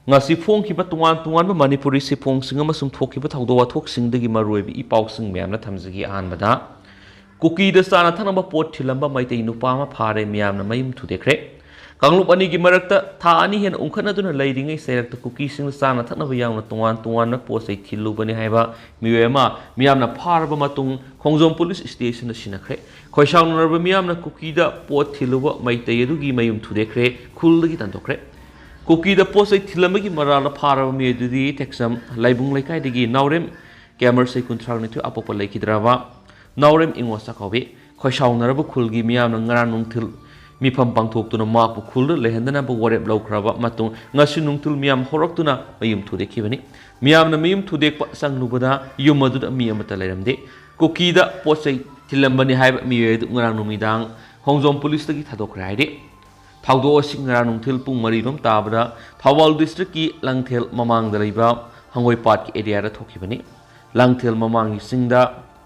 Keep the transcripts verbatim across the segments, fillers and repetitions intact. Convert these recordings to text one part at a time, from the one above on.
ꯉꯁꯤ ꯐꯣꯡꯈꯤꯕ ꯇꯣꯉꯥꯟ ꯇꯣꯉꯥꯟꯕ ꯃꯅꯤꯄꯨꯔꯤ ꯁꯤꯐꯣꯡꯁꯤꯡ ꯑꯃꯁꯨꯡ ꯊꯣꯛꯈꯤꯕ ꯊꯧꯗꯣꯛ ꯋꯥꯊꯣꯛꯁꯤꯡꯗꯒꯤ ꯃꯔꯨꯑꯣꯏꯕ ꯏ ꯄꯥꯎꯁꯤꯡ ꯃꯌꯥꯝꯅ ꯊꯝꯖꯒꯦ꯫ ꯑꯍꯥꯟꯕꯗ, ꯀꯨꯀꯤꯗ ꯆꯥꯅ ꯊꯛꯅꯕ ꯄꯣꯠ ꯊꯤꯜꯂꯝꯕ ꯃꯩꯇꯩ ꯅꯨꯄꯥ ꯑꯃ ꯐꯥꯔꯦ, ꯃꯤꯌꯥꯝꯅ ꯃꯌꯨꯝ ꯊꯨꯗꯦꯛꯈ꯭ꯔꯦ꯫ ꯀꯥꯡꯂꯨꯞ ꯑꯅꯤꯒꯤ ꯃꯔꯛꯇ ꯊꯥ ꯑꯅꯤ ꯍꯦꯟꯅ ꯎꯪꯈꯠꯅꯗꯨꯅ ꯂꯩꯔꯤꯉꯩ ꯆꯩꯔꯛꯇ ꯀꯨꯀꯤꯁꯤꯡꯗ ꯆꯥꯅ ꯊꯛꯅꯕ ꯌꯥꯎꯅ ꯇꯣꯉꯥꯟ ꯇꯣꯉꯥꯟꯕ ꯄꯣꯠ ꯆꯩ ꯊꯤꯜꯂꯨꯕꯅꯤ ꯍꯥꯏꯕ ꯃꯤꯑꯣꯏ ꯑꯃ ꯃꯤꯌꯥꯝꯅ ꯐꯥꯔꯕ ꯃꯇꯨꯡ ꯈꯣꯡꯖꯣꯝ ꯄꯨꯂꯤꯁ ꯁ꯭ꯇꯦꯁꯟꯗ ꯁꯤꯟꯅꯈ꯭ꯔꯦ꯫ ꯈꯣꯏꯁꯥꯎꯅꯔꯕ ꯃꯤꯌꯥꯝꯅ ꯀꯨꯀꯤꯗ ꯄꯣꯠ ꯊꯤꯜꯂꯨꯕ ꯃꯩꯇꯩ ꯑꯗꯨꯒꯤ ꯃꯌꯨꯝ ꯊꯨꯗꯦꯛꯈ꯭ꯔꯦ, ꯈꯨꯜꯗꯒꯤ ꯇꯥꯟꯊꯣꯛꯈ꯭ꯔꯦ꯫ ꯀꯨꯀꯤꯗ ꯄꯣꯠ ꯆꯩ ꯊꯤꯜꯂꯝꯕꯒꯤ ꯃꯔꯥꯜꯗ ꯐꯥꯔꯕ ꯃꯤꯑꯣꯏ ꯑꯗꯨꯗꯤ ꯇꯦꯛꯆꯝ ꯂꯥꯏꯕꯨꯡ ꯂꯩꯀꯥꯏꯗꯒꯤ ꯅꯥꯎꯔꯦꯝ ꯀꯦꯃꯔ ꯆꯍꯤ ꯀꯨꯟꯊ꯭ꯔꯥ ꯅꯤꯊꯣꯏ ꯑꯄꯣꯛꯄ ꯂꯩꯈꯤꯗ꯭ꯔꯕ ꯅꯥꯎꯔꯦꯝ ꯏꯉꯣ ꯆꯥꯛꯀꯧꯕꯤ꯫ ꯈꯣꯏꯁꯥꯎꯅꯔꯕ ꯈꯨꯜꯒꯤ ꯃꯤꯌꯥꯝꯅ ꯉꯔꯥꯡ ꯅꯨꯡꯊꯤꯜ ꯃꯤꯐꯝ ꯄꯥꯡꯊꯣꯛꯇꯨꯅ ꯃꯍꯥꯛꯄꯨ ꯈꯨꯜꯗ ꯂꯩꯍꯟꯗꯅꯕ ꯋꯥꯔꯦꯞ ꯂꯧꯈ꯭ꯔꯕ ꯃꯇꯨꯡ ꯉꯁꯤ ꯅꯨꯡꯊꯤꯜ ꯃꯤꯌꯥꯝ ꯍꯧꯔꯛꯇꯨꯅ ꯃꯌꯨꯝ ꯊꯨꯗꯦꯛꯈꯤꯕꯅꯤ꯫ ꯃꯤꯌꯥꯝꯅ ꯃꯌꯨꯝ ꯊꯨꯗꯦꯛꯄ ꯆꯪꯂꯨꯕꯗ ꯌꯨꯝ ꯑꯗꯨꯗ ꯃꯤ ꯑꯃꯠꯇ ꯂꯩꯔꯝꯗꯦ꯫ ꯀꯨꯀꯤꯗ ꯄꯣꯠ ꯆꯩ ꯊꯤꯜꯂꯝꯕꯅꯤ ꯍꯥꯏꯕ ꯃꯤꯑꯣꯏ ꯑꯗꯨ ꯉꯔꯥꯡ ꯅꯨꯃꯤꯗꯥꯡ ꯈꯣꯡꯖꯣꯝ ꯄꯨꯂꯤꯁꯇꯒꯤ ꯊꯥꯗꯣꯛꯈ꯭ꯔꯦ ꯍꯥꯏꯔꯤ꯫ ꯊꯧꯗꯣꯛ ꯑꯁꯤ ꯉꯔꯥꯡ ꯅꯨꯡꯊꯤꯜ ꯄꯨꯡ ꯃꯔꯤ ꯔꯣꯝ ꯇꯥꯕꯗ ꯊꯧꯕꯥꯜ ꯗꯤꯁꯇ꯭ꯔꯤꯛꯀꯤ ꯂꯥꯡꯊꯦꯜ ꯃꯃꯥꯡꯗ ꯂꯩꯕ ꯍꯪꯒꯣꯏꯄꯥꯠꯀꯤ ꯑꯦꯔꯤꯌꯥꯗ ꯊꯣꯛꯈꯤꯕꯅꯤ꯫ ꯂꯥꯡꯊꯦꯜ ꯃꯃꯥꯡꯒꯤ ꯆꯤꯡꯗ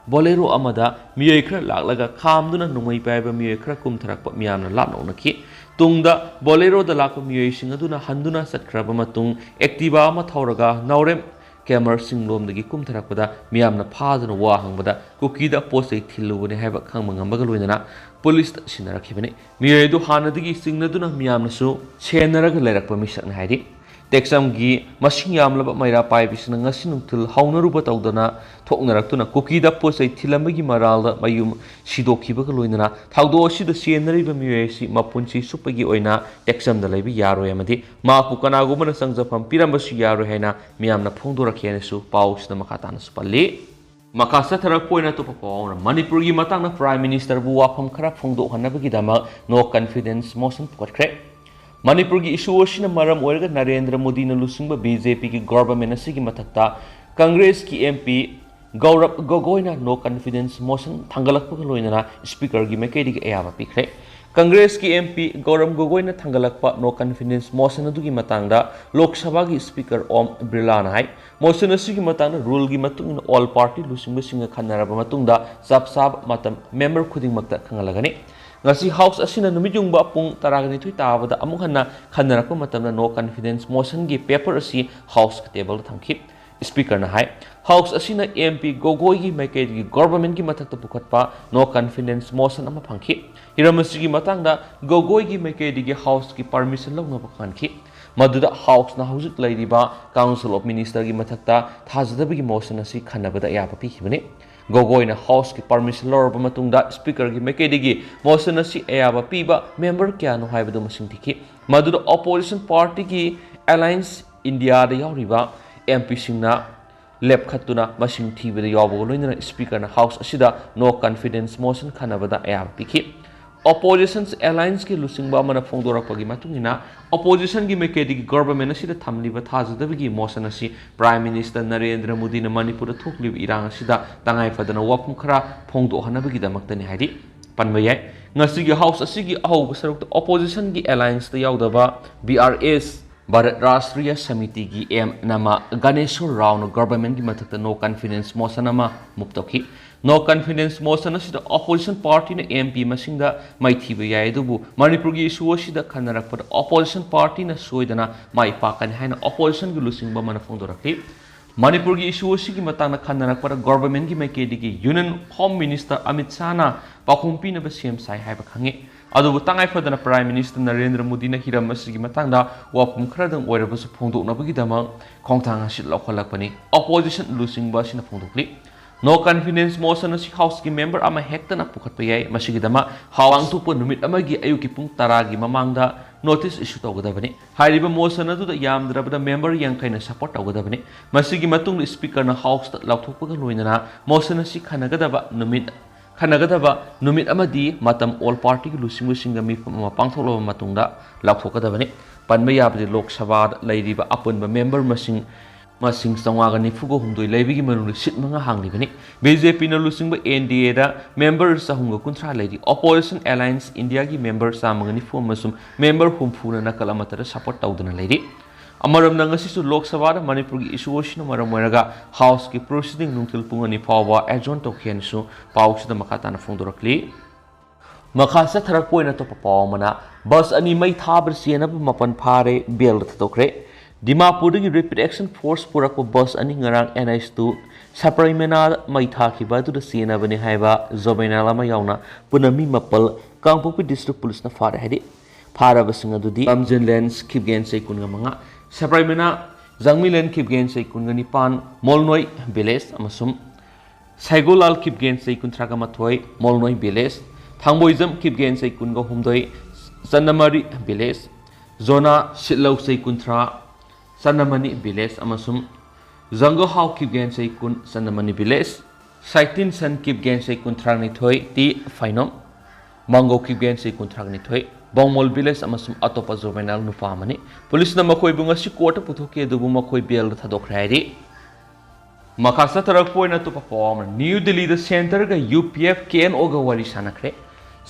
ꯕꯣꯂꯦꯔꯣ ꯑꯃꯗ ꯃꯤꯑꯣꯏ ꯈꯔ ꯂꯥꯛꯂꯒ ꯈꯥꯝꯗꯨꯅ ꯅꯣꯡꯃꯩ ꯄꯥꯏꯕ ꯃꯤꯑꯣꯏ ꯈꯔ ꯀꯨꯝꯊꯔꯛꯄ ꯃꯤꯌꯥꯝꯅ ꯂꯥꯞꯅ ꯎꯅꯈꯤ꯫ ꯇꯨꯡꯗ ꯕꯣꯂꯦꯔꯣꯗ ꯂꯥꯛꯄ ꯃꯤꯑꯣꯏꯁꯤꯡ ꯑꯗꯨꯅ ꯍꯟꯗꯨꯅ ꯆꯠꯈ꯭ꯔꯕ ꯃꯇꯨꯡ ꯑꯦꯛꯇꯤꯚꯥ ꯑꯃ ꯊꯧꯔꯒ ꯅꯥꯎꯔꯦꯝ ꯀꯦꯃꯔ ꯆꯤꯡꯂꯣꯝꯗꯒꯤ ꯀꯨꯝꯊꯔꯛꯄꯗ ꯃꯤꯌꯥꯝꯅ ꯐꯥꯗꯨꯅ ꯋꯥ ꯍꯪꯕꯗ ꯀꯨꯀꯤꯗ ꯄꯣꯠ ꯆꯩ ꯊꯤꯜꯂꯨꯕꯅꯤ ꯍꯥꯏꯕ ꯈꯪꯕ ꯉꯝꯕꯒ ꯂꯣꯏꯅꯅ ꯄꯨꯂꯤꯁꯇ ꯁꯤꯟꯅꯔꯛꯈꯤꯕꯅꯤ꯫ ꯃꯤꯑꯣꯏ ꯑꯗꯨ ꯍꯥꯟꯅꯗꯒꯤ ꯆꯤꯡꯅꯗꯨꯅ ꯃꯤꯌꯥꯝꯅꯁꯨ ꯁꯦꯟꯅꯔꯒ ꯂꯩꯔꯛꯄ ꯃꯤꯁꯛꯅꯤ ꯍꯥꯏꯔꯤ꯫ ꯇꯦꯛꯆꯝꯒꯤ ꯃꯁꯤꯡ ꯌꯥꯝꯂꯕ ꯃꯩꯔꯥ ꯄꯥꯏꯕꯤꯁꯤꯡꯅ ꯉꯁꯤ ꯅꯨꯡꯊꯤꯜ ꯍꯧꯅꯔꯨꯕ ꯇꯧꯗꯅ ꯊꯣꯛꯅꯔꯛꯇꯨꯅ ꯀꯨꯀꯤꯗ ꯄꯣꯠ ꯆꯩ ꯊꯤꯜꯂꯝꯕꯒꯤ ꯃꯔꯥꯜꯗ ꯃꯌꯨꯝ ꯁꯤꯗꯣꯛꯈꯤꯕꯒ ꯂꯣꯏꯅꯅ ꯊꯧꯗꯣꯛ ꯑꯁꯤꯗ ꯆꯦꯟꯅꯔꯤꯕ ꯃꯤꯑꯣꯏ ꯑꯁꯤ ꯃꯄꯨꯟꯁꯤ ꯆꯨꯞꯄꯒꯤ ꯑꯣꯏꯅ ꯇꯦꯛꯆꯝꯗ ꯂꯩꯕ ꯌꯥꯔꯣꯏ ꯑꯃꯗꯤ ꯃꯍꯥꯛꯄꯨ ꯀꯅꯥꯒꯨꯝꯕꯅ ꯆꯪꯖꯐꯝ ꯄꯤꯔꯝꯕꯁꯨ ꯌꯥꯔꯣꯏ ꯍꯥꯏꯅ ꯃꯤꯌꯥꯝꯅ ꯐꯣꯡꯗꯣꯔꯛꯈꯤ ꯍꯥꯏꯅꯁꯨ ꯄꯥꯎꯁꯤꯗ ꯃꯈꯥ ꯇꯥꯅꯁꯨ ꯄꯜꯂꯤ꯫ ꯃꯈꯥ ꯆꯠꯊꯔꯛꯄ ꯑꯣꯏꯅ ꯑꯇꯣꯞꯄ ꯄꯥꯎ ꯑꯃꯅ ꯃꯅꯤꯄꯨꯔꯒꯤ ꯃꯇꯥꯡꯗ Prime Ministerꯕꯨ ꯋꯥꯐꯝ ꯈꯔ ꯐꯣꯡꯗꯣꯛꯍꯟꯅꯕꯒꯤꯗꯃꯛ no confidence motion ꯄꯨꯈꯠꯈ꯭ꯔꯦ꯫ ꯃꯅꯤꯄꯨꯔꯒꯤ issue ꯑꯁꯤꯅ ꯃꯔꯝ ꯑꯣꯏꯔꯒ ꯅꯔꯦꯟꯗ꯭ꯔ ꯃꯣꯗꯤꯅ ꯂꯨꯆꯤꯡꯕ BJPꯒꯤ government ꯑꯁꯤꯒꯤ ꯃꯊꯛꯇ Congressꯀꯤ MP ꯒꯧꯔꯕ ꯒꯣꯒꯣꯏꯅ no confidence motion ꯊꯥꯡꯒꯠꯂꯛꯄꯒ ꯂꯣꯏꯅꯅ Speakerꯒꯤ ꯃꯥꯏꯀꯩꯗꯒꯤ ꯑꯌꯥꯕ ꯄꯤꯈ꯭ꯔꯦ꯫ Congressꯀꯤ MP ꯒꯧꯔꯕ ꯒꯣꯒꯣꯏꯅ ꯊꯥꯡꯒꯠꯂꯛꯄ no confidence motion ꯑꯗꯨꯒꯤ ꯃꯇꯥꯡꯗ ꯂꯣꯛ ꯁꯚꯥꯒꯤ Speaker ꯑꯣꯝ ꯕꯤꯔꯂꯥꯅ ꯍꯥꯏ, motion ꯑꯁꯤꯒꯤ ꯃꯇꯥꯡꯗ ruleꯒꯤ ꯃꯇꯨꯡ ꯏꯟꯅ all party ꯂꯨꯆꯤꯡꯕꯁꯤꯡꯒ ꯈꯟꯅꯔꯕ ꯃꯇꯨꯡꯗ ꯆꯞ ꯆꯥꯕ ꯃꯇꯝ member ꯈꯨꯗꯤꯡꯃꯛꯇ ꯈꯪꯍꯜꯂꯒꯅꯤ꯫ ꯉꯁꯤ House ꯑꯁꯤꯅ ꯅꯨꯃꯤꯠ ꯌꯨꯡꯕ ꯄꯨꯡ ꯇꯔꯥꯒ ꯅꯤꯊꯣꯏ ꯇꯥꯕꯗ ꯑꯃꯨꯛ ꯍꯟꯅ ꯈꯟꯅꯔꯛꯄ ꯃꯇꯝꯗ no confidence motionꯒꯤ paperꯁꯤ Houseꯀꯤ tableꯗ ꯊꯝꯈꯤ꯫ Speakerꯅ ꯍꯥꯏ, House ꯑꯁꯤꯅ MP ꯒꯣꯒꯣꯏꯒꯤ ꯃꯥꯏꯀꯩꯗꯒꯤ governmentꯀꯤ ꯃꯊꯛꯇ ꯄꯨꯈꯠꯄ no confidence motion ꯑꯃ ꯐꯪꯈꯤ꯫ ꯍꯤꯔꯝ ꯑꯁꯤꯒꯤ ꯃꯇꯥꯡꯗ ꯒꯣꯒꯣꯏꯒꯤ ꯃꯥꯏꯀꯩꯗꯒꯤ Houseꯀꯤ permission ꯂꯧꯅꯕ ꯈꯪꯍꯟꯈꯤ꯫ ꯃꯗꯨꯗ Houseꯅ ꯍꯧꯖꯤꯛ ꯂꯩꯔꯤꯕ Council of Ministerꯒꯤ ꯃꯊꯛꯇ ꯊꯥꯖꯗꯕꯒꯤ motion ꯑꯁꯤ ꯈꯟꯅꯕꯗ ꯑꯌꯥꯕ ꯄꯤꯈꯤꯕꯅꯤ꯫ ꯒꯣꯒꯣꯏꯅ Houseꯀꯤ permission ꯂꯧꯔꯕ ꯃꯇꯨꯡꯗ Speakerꯒꯤ ꯃꯥꯏꯀꯩꯗꯒꯤ motion ꯑꯁꯤ ꯑꯌꯥꯕ ꯄꯤꯕ member ꯀꯌꯥꯅꯣ ꯍꯥꯏꯕꯗꯨ ꯃꯁꯤꯡ ꯊꯤꯈꯤ꯫ ꯃꯗꯨꯗ opposition partyꯒꯤ Alliance Indiaꯗ ꯌꯥꯎꯔꯤꯕ MPꯁꯤꯡꯅ ꯂꯦꯞꯈꯠꯇꯨꯅ ꯃꯁꯤꯡ ꯊꯤꯕꯗ ꯌꯥꯎꯕꯒ ꯂꯣꯏꯅꯅ Speakerꯅ House ꯑꯁꯤꯗ no confidence motion ꯈꯟꯅꯕꯗ ꯑꯌꯥꯕ ꯄꯤꯈꯤ꯫ Opposition Allianceꯀꯤ ꯂꯨꯆꯤꯡꯕ ꯑꯃꯅ ꯐꯣꯡꯗꯣꯔꯛꯄꯒꯤ ꯃꯇꯨꯡ ꯏꯟꯅ, oppositionꯒꯤ ꯃꯥꯏꯀꯩꯗꯒꯤ government ꯑꯁꯤꯗ ꯊꯝꯂꯤꯕ ꯊꯥꯖꯗꯕꯒꯤ motion ꯑꯁꯤ Prime Minister ꯅꯔꯦꯟꯗ꯭ꯔ ꯃꯣꯗꯤꯅ ꯃꯅꯤꯄꯨꯔꯗ ꯊꯣꯛꯂꯤꯕ ꯏꯔꯥꯡ ꯑꯁꯤꯗ ꯇꯉꯥꯏ ꯐꯗꯅ ꯋꯥꯐꯝ ꯈꯔ ꯐꯣꯡꯗꯣꯛꯍꯟꯅꯕꯒꯤꯗꯃꯛꯇꯅꯤ ꯍꯥꯏꯗꯤ ꯄꯟꯕ ꯌꯥꯏ꯫ ꯉꯁꯤꯒꯤ House ꯑꯁꯤꯒꯤ ꯑꯍꯧꯕ ꯁꯔꯨꯛꯇ oppositionꯒꯤ allianceꯇ ꯌꯥꯎꯗꯕ BRS, ꯚꯥꯔꯠ ꯔꯥꯁꯇ꯭ꯔꯤꯌ ꯁꯃꯤꯇꯤꯒꯤ M ꯅꯃ ꯒꯅꯦꯁꯣꯔ ꯔꯥꯎꯅ governmentꯀꯤ ꯃꯊꯛꯇ no confidence motion ꯑꯃ move ꯇꯧꯈꯤ꯫ No confidence motion ꯑꯁꯤꯗ opposition partyꯅ MP ꯃꯁꯤꯡꯗ ꯃꯥꯏꯊꯤꯕ ꯌꯥꯏ, ꯑꯗꯨꯕꯨ ꯃꯅꯤꯄꯨꯔꯒꯤ issue ꯑꯁꯤꯗ ꯈꯟꯅꯔꯛꯄꯗ opposition partyꯅ ꯁꯣꯏꯗꯅ ꯃꯥꯏ ꯄꯥꯛꯀꯅꯤ ꯍꯥꯏꯅ oppositionꯒꯤ ꯂꯨꯆꯤꯡꯕ ꯑꯃꯅ ꯐꯣꯡꯗꯣꯔꯛꯈꯤ꯫ ꯃꯅꯤꯄꯨꯔꯒꯤ issue ꯑꯁꯤꯒꯤ ꯃꯇꯥꯡꯗ ꯈꯟꯅꯔꯛꯄꯗ governmentꯀꯤ ꯃꯥꯏꯀꯩꯗꯒꯤ Union Home Minister ꯑꯃꯤꯠ ꯁꯥꯍꯅ ꯄꯥꯎꯈꯨꯝ ꯄꯤꯅꯕ ꯁꯦꯝ ꯁꯥꯏ ꯍꯥꯏꯕ ꯈꯪꯉꯤ꯫ ꯑꯗꯨꯕꯨ ꯇꯉꯥꯏ ꯐꯗꯅ Prime Minister ꯅꯔꯦꯟꯗ꯭ꯔ ꯃꯣꯗꯤꯅ ꯍꯤꯔꯝ ꯑꯁꯤꯒꯤ ꯃꯇꯥꯡꯗ ꯋꯥꯐꯝ ꯈꯔꯗꯪ ꯑꯣꯏꯔꯕꯁꯨ ꯐꯣꯡꯗꯣꯛꯅꯕꯒꯤꯗꯃꯛ ꯈꯣꯡꯊꯥꯡ ꯑꯁꯤ ꯂꯧꯈꯠꯂꯛꯄꯅꯤ, opposition ꯂꯨꯆꯤꯡꯕ ꯑꯁꯤꯅ ꯐꯣꯡꯗꯣꯛꯂꯤ꯫ No confidence motion ꯑꯁꯤ Houseꯀꯤ member ꯑꯃ ꯍꯦꯛꯇꯅ ꯄꯨꯈꯠꯄ ꯌꯥꯏ꯫ ꯃꯁꯤꯒꯤꯗꯃꯛ House ꯄꯥꯡꯊꯣꯛꯄ ꯅꯨꯃꯤꯠ ꯑꯃꯒꯤ ꯑꯌꯨꯛꯀꯤ ꯄꯨꯡ ꯇꯔꯥꯒꯤ ꯃꯃꯥꯡꯗ notice issue ꯇꯧꯒꯗꯕꯅꯤ꯫ ꯍꯥꯏꯔꯤꯕ motion ꯑꯗꯨꯗ ꯌꯥꯝꯗ꯭ꯔꯕꯗ member ꯌꯥꯡꯈꯩꯅ support ꯇꯧꯒꯗꯕꯅꯤ꯫ ꯃꯁꯤꯒꯤ ꯃꯇꯨꯡꯗ Speakerꯅ Houseꯇ ꯂꯥꯎꯊꯣꯛꯄꯒ ꯂꯣꯏꯅꯅ motion ꯑꯁꯤ ꯈꯟꯅꯒꯗꯕ ꯅꯨꯃꯤꯠ, ꯈꯟꯅꯒꯗꯕ ꯅꯨꯃꯤꯠ ꯑꯃꯗꯤ ꯃꯇꯝ all partyꯒꯤ ꯂꯨꯆꯤꯡꯕꯁꯤꯡꯒ ꯃꯤꯐꯝ ꯑꯃ ꯄꯥꯡꯊꯣꯛꯂꯕ ꯃꯇꯨꯡꯗ ꯂꯥꯎꯊꯣꯛꯀꯗꯕꯅꯤ꯫ ꯄꯟꯕ ꯌꯥꯕꯗꯤ ꯂꯣꯛ ꯁꯚꯥꯗ ꯂꯩꯔꯤꯕ ꯑꯄꯨꯟꯕ member ꯃꯁꯤꯡ ꯃꯁꯤꯡ ꯆꯥꯝꯃꯉꯥꯒ ꯅꯤꯐꯨꯒ ꯍꯨꯝꯗꯣꯏ ꯂꯩꯕꯒꯤ ꯃꯅꯨꯡꯗ seat ꯃꯉꯥ ꯍꯥꯡꯂꯤꯕꯅꯤ꯫ BJPꯅ ꯂꯨꯆꯤꯡꯕ NDAꯗ member ꯆꯍꯨꯝꯒ ꯀꯨꯟꯊ꯭ꯔꯥ ꯂꯩꯔꯤ꯫ Opposition Alliance Indiaꯒꯤ member ꯆꯥꯝꯃꯒ ꯅꯤꯐꯨ ꯑꯃꯁꯨꯡ member ꯍꯨꯝꯐꯨꯅ ꯅꯥꯀꯜ ꯑꯃꯠꯇꯗ support ꯇꯧꯗꯨꯅ ꯂꯩꯔꯤ꯫ ꯑꯃꯔꯣꯝꯗ ꯉꯁꯤꯁꯨ ꯂꯣꯛ ꯁꯚꯥꯗ ꯃꯅꯤꯄꯨꯔꯒꯤ issue ꯑꯁꯤꯅ ꯃꯔꯝ ꯑꯣꯏꯔꯒ Houseꯀꯤ proceeding ꯅꯨꯡꯊꯤꯜ ꯄꯨꯡ ꯑꯅꯤ ꯐꯥꯎꯕ adjourn ꯇꯧꯈꯤ ꯍꯥꯏꯅꯁꯨ ꯄꯥꯎꯁꯤꯗ ꯃꯈꯥ ꯇꯥꯅ ꯐꯣꯡꯗꯣꯔꯛꯂꯤ꯫ ꯃꯈꯥ ꯆꯠꯊꯔꯛꯄ ꯑꯣꯏꯅ ꯑꯇꯣꯞꯄ ꯄꯥꯎ ꯑꯃꯅ, ꯕꯁ ꯑꯅꯤ ꯃꯩ ꯊꯥꯕꯗ ꯆꯦꯟꯅꯕ ꯃꯥꯄꯟ ꯐꯥꯔꯦ, ꯕꯦꯜꯗ ꯊꯥꯗꯣꯛꯈ꯭ꯔꯦ꯫ ꯗꯤꯃꯥꯄꯨꯔꯗꯒꯤ Rapid Action Force ꯄꯨꯔꯛꯄ ꯕꯁ ꯑꯅꯤ ꯉꯔꯥꯡ N H two ꯁꯄꯔꯤꯃꯦꯅꯥꯗ ꯃꯩ ꯊꯥꯈꯤꯕ ꯑꯗꯨꯗ ꯆꯦꯟꯅꯕꯅꯤ ꯍꯥꯏꯕ ꯖꯣꯕꯦꯅꯥꯜ ꯑꯃ ꯌꯥꯎꯅ ꯄꯨꯟꯅ ꯃꯤ ꯃꯥꯄꯜ ꯀꯥꯡꯄꯣꯛꯄꯤ ꯗꯤꯁꯇ꯭ꯔꯤꯛ ꯄꯨꯂꯤꯁꯅ ꯐꯥꯔꯦ ꯍꯥꯏꯔꯤ꯫ ꯐꯥꯔꯕꯁꯤꯡ ꯑꯗꯨꯗꯤ ꯂꯝꯖꯦꯟ ꯂꯦꯟꯁ ꯈꯤꯞꯒꯦꯟ ꯆꯩ ꯀꯨꯟꯒ ꯃꯉꯥ, ꯁꯄꯔꯤꯃꯦꯅꯥ ꯖꯪꯃꯤꯂꯦꯟ ꯈꯤꯞꯒꯦꯟ ꯆꯩ ꯀꯨꯟꯒ ꯅꯤꯄꯥꯟ, ꯃꯣꯜꯅꯣꯏ ꯚꯤꯂꯦꯖ ꯑꯃꯁꯨꯡ ꯁꯥꯏꯒꯣꯂꯥꯜ ꯈꯤꯞꯒꯦꯟ ꯆꯩ ꯀꯨꯟꯊ꯭ꯔꯥꯒ ꯃꯥꯊꯣꯏ, ꯃꯣꯜꯅꯣꯏ ꯚꯤꯂꯦꯖ, ꯊꯥꯡꯕꯣꯏꯖꯝ ꯈꯤꯞꯒꯦꯟ ꯆꯩ ꯀꯨꯟꯒ ꯍꯨꯝꯗꯣꯏ, ꯆꯟꯅꯃꯔꯤ ꯚꯤꯂꯦꯖ, ꯖꯣꯅꯥ ꯁꯤꯠꯂꯧ ꯆꯩ ꯀꯨꯟꯊ꯭ꯔꯥ, ꯆꯟꯅꯃꯅꯤ ꯚꯤꯂꯦꯖ ꯑꯃꯁꯨꯡ ꯖꯪꯒꯍꯥꯎ ꯈꯤꯞꯒꯦꯟ ꯆꯩ ꯀꯨꯟ, ꯆꯟꯅꯃꯅꯤ ꯚꯤꯂꯦꯖ, ꯁꯥꯏꯇꯤꯟ ꯁꯟ ꯈꯤꯞꯒꯦꯟ ꯆꯩ ꯀꯨꯟꯊ꯭ꯔꯥꯅꯤꯊꯣꯏ, ꯇꯤ ꯐꯥꯏꯅꯣꯝ, ꯃꯥꯡꯒꯧ ꯈꯤꯞꯒꯦꯟ ꯆꯩ ꯀꯨꯟꯊ꯭ꯔꯥꯅꯤꯊꯣꯏ, ꯕꯣꯡꯃꯣꯜ ꯚꯤꯂꯦꯖ ꯑꯃꯁꯨꯡ ꯑꯇꯣꯞꯄ ꯖꯨꯕꯦꯅꯥꯏꯜ ꯅꯨꯄꯥ ꯑꯃꯅꯤ꯫ ꯄꯨꯂꯤꯁꯅ ꯃꯈꯣꯏꯕꯨ ꯉꯁꯤ ꯀꯣꯔꯠꯇ ꯄꯨꯊꯣꯛꯈꯤ, ꯑꯗꯨꯕꯨ ꯃꯈꯣꯏ ꯕꯦꯜꯗ ꯊꯥꯗꯣꯛꯈ꯭ꯔꯦ ꯍꯥꯏꯔꯤ꯫ ꯃꯈꯥ ꯆꯠꯊꯔꯛꯄ ꯑꯣꯏꯅ ꯑꯇꯣꯞꯄ ꯄꯥꯎ ꯑꯃꯅ, ꯅ꯭ꯌꯨ ꯗꯤꯜꯂꯤꯗ ꯁꯦꯟꯇꯔꯒ U P F K N O ꯒ ꯋꯥꯔꯤ ꯁꯥꯟꯅꯈ꯭ꯔꯦ꯫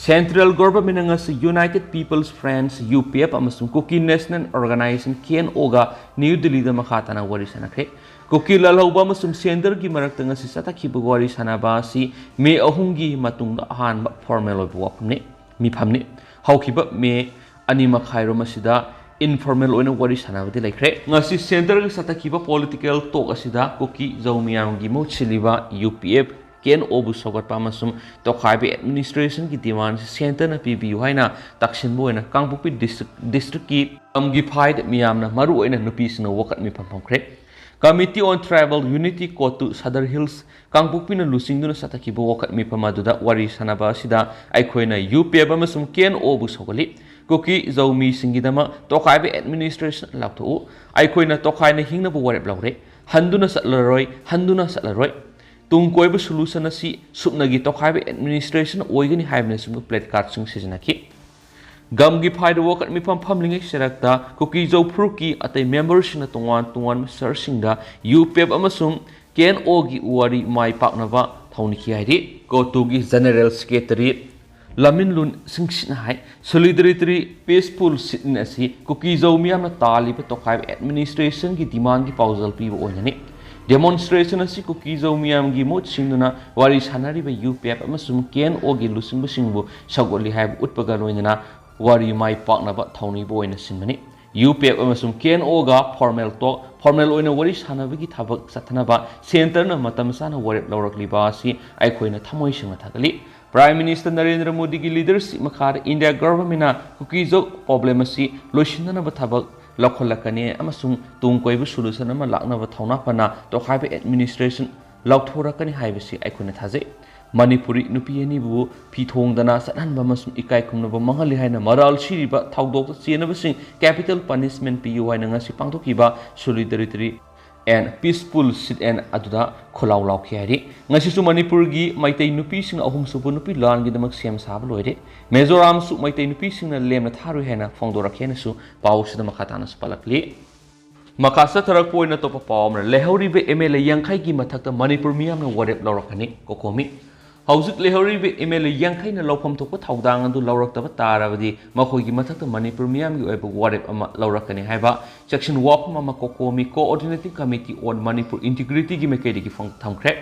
ꯁꯦꯟꯇ꯭ꯔꯦꯜ ꯒꯣꯚꯔꯟꯃꯦꯟꯠꯅ ꯉꯁꯤ United People's Front, U P F, ꯑꯃꯁꯨꯡ ꯀꯨꯀꯤ national organization, K N O, ꯒ ꯅ꯭ꯌꯨ ꯗꯤꯜꯂꯤꯗ ꯃꯈꯥ ꯇꯥꯅ ꯋꯥꯔꯤ ꯁꯥꯟꯅꯈ꯭ꯔꯦ꯫ ꯀꯨꯀꯤ ꯂꯥꯜꯍꯧꯕ ꯑꯃꯁꯨꯡ ꯁꯦꯟꯇꯔꯒꯤ ꯃꯔꯛꯇ ꯉꯁꯤ ꯆꯠꯊꯈꯤꯕ ꯋꯥꯔꯤ ꯁꯥꯟꯅꯕ ꯑꯁꯤ ꯃꯦ ꯑꯍꯨꯝꯒꯤ ꯃꯇꯨꯡꯗ ꯑꯍꯥꯟꯕ ꯐꯣꯔꯃꯦꯜ ꯑꯣꯏꯕ ꯋꯥꯐꯝꯅꯤ, ꯃꯤꯐꯝꯅꯤ꯫ ꯍꯧꯈꯤꯕ ꯃꯦ ꯑꯅꯤ ꯃꯈꯥꯏꯔꯣꯝ ꯑꯁꯤꯗ ꯏꯟꯐꯣꯔꯃꯦꯜ ꯑꯣꯏꯅ ꯋꯥꯔꯤ ꯁꯥꯟꯅꯕꯗꯤ ꯂꯩꯈ꯭ꯔꯦ꯫ ꯉꯁꯤ ꯁꯦꯟꯇꯔꯒ ꯆꯠꯊꯈꯤꯕ ꯄꯣꯂꯤꯇꯤꯀꯦꯜ ꯇꯣꯛ ꯑꯁꯤꯗ ꯀꯨꯀꯤ ꯖꯧ ꯃꯤꯌꯥꯝꯒꯤ ꯃꯍꯨꯠ ꯁꯤꯜꯂꯤꯕ U P F K N O ꯕꯨ ꯁꯧꯒꯠꯄ ꯑꯃꯁꯨꯡ ꯇꯣꯈꯥꯏꯕ ꯑꯦꯗꯃꯤꯅꯤꯁꯇ꯭ꯔꯦꯁꯟꯒꯤ ꯗꯤꯃꯥꯟꯁꯤ ꯁꯦꯟꯇꯔꯅ ꯄꯤꯕꯤꯌꯨ ꯍꯥꯏꯅ ꯇꯛꯁꯤꯟꯕ ꯑꯣꯏꯅ ꯀꯥꯡꯄꯣꯛꯄꯤ ꯗꯤꯁꯇ꯭ꯔꯤꯛ, ꯗꯤꯁꯇ꯭ꯔꯤꯛꯀꯤ ꯂꯝꯒꯤ ꯐꯥꯏꯗ ꯃꯤꯌꯥꯝꯅ ꯃꯔꯨꯑꯣꯏꯅ ꯅꯨꯄꯤꯁꯤꯡꯅ ꯋꯥꯀꯠ ꯃꯤꯐꯝ ꯐꯝꯈ꯭ꯔꯦ꯫ Committee on Tribal Unity, COTU, Sadar hills, ꯀꯥꯡꯄꯣꯛꯄꯤꯅ ꯂꯨꯆꯤꯡꯗꯨꯅ ꯆꯠꯊꯈꯤꯕ ꯋꯥꯀꯠ ꯃꯤꯐꯝ ꯑꯗꯨꯗ ꯋꯥꯔꯤ ꯁꯥꯟꯅꯕ ꯑꯁꯤꯗ ꯑꯩꯈꯣꯏꯅ U P F ꯑꯃꯁꯨꯡ K N O ꯕꯨ ꯁꯧꯒꯠꯂꯤ꯫ ꯀꯨꯀꯤ ꯖꯧ ꯃꯤꯁꯤꯡꯒꯤꯗꯃꯛ ꯇꯣꯈꯥꯏꯕ ꯑꯦꯗꯃꯤꯅꯤꯁꯇ꯭ꯔꯦꯁꯟ ꯂꯥꯎꯊꯣꯛꯎ꯫ ꯑꯩꯈꯣꯏꯅ ꯇꯣꯈꯥꯏꯅ ꯍꯤꯡꯅꯕ ꯋꯥꯔꯦꯞ ꯂꯧꯔꯦ꯫ ꯍꯟꯗꯨꯅ ꯆꯠꯂꯔꯣꯏ, ꯍꯟꯗꯨꯅ ꯆꯠꯂꯔꯣꯏ꯫ ꯇꯨꯡ ꯀꯣꯏꯕ ꯁꯣꯂꯨꯁꯟ ꯑꯁꯤ ꯁꯨꯞꯅꯒꯤ ꯇꯣꯈꯥꯏꯕ ꯑꯦꯗꯃꯤꯅꯤꯁꯇ꯭ꯔꯦꯁꯟ ꯑꯣꯏꯒꯅꯤ ꯍꯥꯏꯕꯅꯆꯤꯡꯕ ꯄ꯭ꯂꯦꯀꯥꯔꯗꯁꯤꯡ ꯁꯤꯖꯤꯟꯅꯈꯤ꯫ ꯒꯝꯒꯤ ꯐꯥꯏꯗ ꯋꯥꯀꯠ ꯃꯤꯐꯝ ꯐꯝꯂꯤꯉꯩ ꯆꯔꯛꯇ ꯀꯨꯀꯤ ꯖꯧ ꯐꯨꯔꯨꯞꯀꯤ ꯑꯇꯩ ꯃꯦꯝꯕꯔꯁꯤꯡꯅ ꯇꯣꯉꯥꯟ ꯇꯣꯉꯥꯟꯕ ꯁꯍꯔꯁꯤꯡꯗ U P F ꯑꯃꯁꯨꯡ K N O ꯒꯤ ꯋꯥꯔꯤ ꯃꯥꯏ ꯄꯥꯛꯅꯕ ꯊꯧꯅꯤꯈꯤ ꯍꯥꯏꯔꯤ꯫ COTU ꯒꯤ ꯖꯦꯅꯔꯦꯜ ꯁꯦꯀ꯭ꯔꯦꯇꯔꯤ ꯂꯃꯤꯟꯂꯨꯟ ꯁꯤꯡꯁꯤꯠꯅ ꯍꯥꯏ, Solidarity Peaceful Sit-in ꯑꯁꯤ ꯀꯨꯀꯤ ꯖꯧ ꯃꯤꯌꯥꯝꯅ ꯇꯥꯜꯂꯤꯕ ꯇꯣꯈꯥꯏꯕ ꯑꯦꯗꯃꯤꯅꯤꯁꯇ꯭ꯔꯦꯁꯟꯒꯤ ꯗꯤꯃꯥꯟꯒꯤ ꯄꯥꯎꯖꯦꯜ ꯄꯤꯕ ꯑꯣꯏꯅꯅꯤ꯫ Demonstration ꯑꯁꯤ ꯀꯨꯀꯤ-ꯖꯧ ꯃꯤꯌꯥꯝꯒꯤ ꯃꯍꯨꯠ ꯁꯤꯟꯗꯨꯅ ꯋꯥꯔꯤ ꯁꯥꯅꯔꯤꯕ ꯌꯨ ꯄꯤ ꯑꯦꯐ ꯑꯃꯁꯨꯡ ꯀꯦ ꯑꯦꯟ ꯑꯣꯒꯤ ꯂꯨꯆꯤꯡꯕꯁꯤꯡꯕꯨ ꯁꯧꯒꯠꯂꯤ ꯍꯥꯏꯕ ꯎꯠꯄꯒ ꯂꯣꯏꯅꯅ ꯋꯥꯔꯤ ꯃꯥꯏ ꯄꯥꯛꯅꯕ ꯊꯧꯅꯤꯕꯨ ꯑꯣꯏꯅ ꯁꯤꯟꯕꯅꯤ꯫ ꯌꯨ ꯄꯤ ꯑꯦꯐ ꯑꯃꯁꯨꯡ ꯀꯦ ꯑꯦꯟ ꯑꯣꯒ formal talk, formal ꯑꯣꯏꯅ ꯋꯥꯔꯤ ꯁꯥꯅꯕꯒꯤ ꯊꯕꯛ ꯆꯠꯊꯅꯕ centreꯅ ꯃꯇꯝ ꯆꯥꯅ ꯋꯥꯔꯦꯞ ꯂꯧꯔꯛꯂꯤꯕ ꯑꯁꯤ ꯑꯩꯈꯣꯏꯅ ꯊꯃꯣꯏ ꯁꯦꯡꯅ ꯊꯥꯒꯠꯂꯤ꯫ Prime Minister ꯅꯔꯦꯟꯗ꯭ꯔ ꯃꯣꯗꯤꯒꯤ leadership ꯃꯈꯥꯗ India governmentꯅ ꯀꯨꯀꯤ-ꯖꯧ problem ꯑꯁꯤ ꯂꯣꯏꯁꯤꯟꯅꯅꯕ ꯊꯕꯛ ꯂꯧꯈꯠꯂꯛꯀꯅꯤ ꯑꯃꯁꯨꯡ ꯇꯨꯡ ꯀꯣꯏꯕ solution ꯑꯃ ꯂꯥꯛꯅꯕ ꯊꯧꯅꯥ ꯐꯅ ꯇꯣꯈꯥꯏꯕ administration ꯂꯥꯎꯊꯣꯔꯛꯀꯅꯤ ꯍꯥꯏꯕꯁꯤ ꯑꯩꯈꯣꯏꯅ ꯊꯥꯖꯩ꯫ ꯃꯅꯤꯄꯨꯔꯤ ꯅꯨꯄꯤ ꯑꯅꯤꯕꯨ ꯐꯤ ꯊꯣꯡꯗꯅ ꯆꯠꯍꯟꯕ ꯑꯃꯁꯨꯡ ꯏꯀꯥꯏ ꯈꯨꯝꯅꯕ ꯃꯥꯡꯍꯜꯂꯤ ꯍꯥꯏꯅ ꯃꯔꯥꯜ ꯁꯤꯔꯤꯕ ꯊꯧꯗꯣꯛꯇ ꯆꯦꯟꯅꯕꯁꯤꯡ capital punishment ꯄꯤꯌꯨ ꯍꯥꯏꯅ ꯉꯁꯤ ꯄꯥꯡꯊꯣꯛꯈꯤꯕ solidarity and peaceful sit-in ꯑꯗꯨꯗ ꯈꯣꯜꯂꯥꯎ ꯂꯥꯎꯈꯤ ꯍꯥꯏꯔꯤ꯫ ꯉꯁꯤꯁꯨ ꯃꯅꯤꯄꯨꯔꯒꯤ ꯃꯩꯇꯩ ꯅꯨꯄꯤꯁꯤꯡꯅ ꯑꯍꯨꯝꯁꯨꯕ ꯅꯨꯄꯤ ꯂꯥꯟꯒꯤꯗꯃꯛ ꯁꯦꯝ ꯁꯥꯕ ꯂꯣꯏꯔꯦ꯫ ꯃꯤꯖꯣꯔꯥꯝꯁꯨ ꯃꯩꯇꯩ ꯅꯨꯄꯤꯁꯤꯡꯅ ꯂꯦꯝꯅ ꯊꯥꯔꯣꯏ ꯍꯥꯏꯅ ꯐꯣꯡꯗꯣꯔꯛꯈꯤ ꯍꯥꯏꯅꯁꯨ ꯄꯥꯎ ꯑꯁꯤꯗ ꯃꯈꯥ ꯇꯥꯅꯁꯨ ꯄꯜꯂꯛꯂꯤ꯫ ꯃꯈꯥ ꯆꯠꯊꯔꯛꯄ ꯑꯣꯏꯅ ꯑꯇꯣꯞꯄ ꯄꯥꯎ ꯑꯃꯅ, ꯂꯩꯍꯧꯔꯤꯕ ꯑꯦꯝ ꯑꯦꯜ ꯑꯦ ꯌꯥꯡꯈꯩꯒꯤ ꯃꯊꯛꯇ ꯃꯅꯤꯄꯨꯔ ꯃꯤꯌꯥꯝꯅ ꯋꯥꯔꯦꯞ ꯂꯧꯔꯛꯀꯅꯤ, ꯀꯣꯀꯣꯃꯤ꯫ ꯍꯧꯖꯤꯛ ꯂꯩꯍꯧꯔꯤꯕ ꯑꯦꯝ ꯑꯦꯜ ꯑꯦ ꯌꯥꯡꯈꯩꯅ ꯂꯧꯐꯝ ꯊꯣꯛꯄ ꯊꯧꯗꯥꯡ ꯑꯗꯨ ꯂꯧꯔꯛꯇꯕ ꯇꯥꯔꯕꯗꯤ ꯃꯈꯣꯏꯒꯤ ꯃꯊꯛꯇ ꯃꯅꯤꯄꯨꯔ ꯃꯤꯌꯥꯝꯒꯤ ꯑꯣꯏꯕ ꯋꯥꯔꯦꯞ ꯑꯃ ꯂꯧꯔꯛꯀꯅꯤ ꯍꯥꯏꯕ ꯆꯦꯛꯁꯤꯟ ꯋꯥꯐꯝ ꯑꯃ ꯀꯣꯀꯣꯃꯤ, Coordinating Committee on Manipur Integrityꯒꯤ ꯃꯥꯏꯀꯩꯗꯒꯤ ꯐꯣꯡ-, ꯊꯝꯈ꯭ꯔꯦ꯫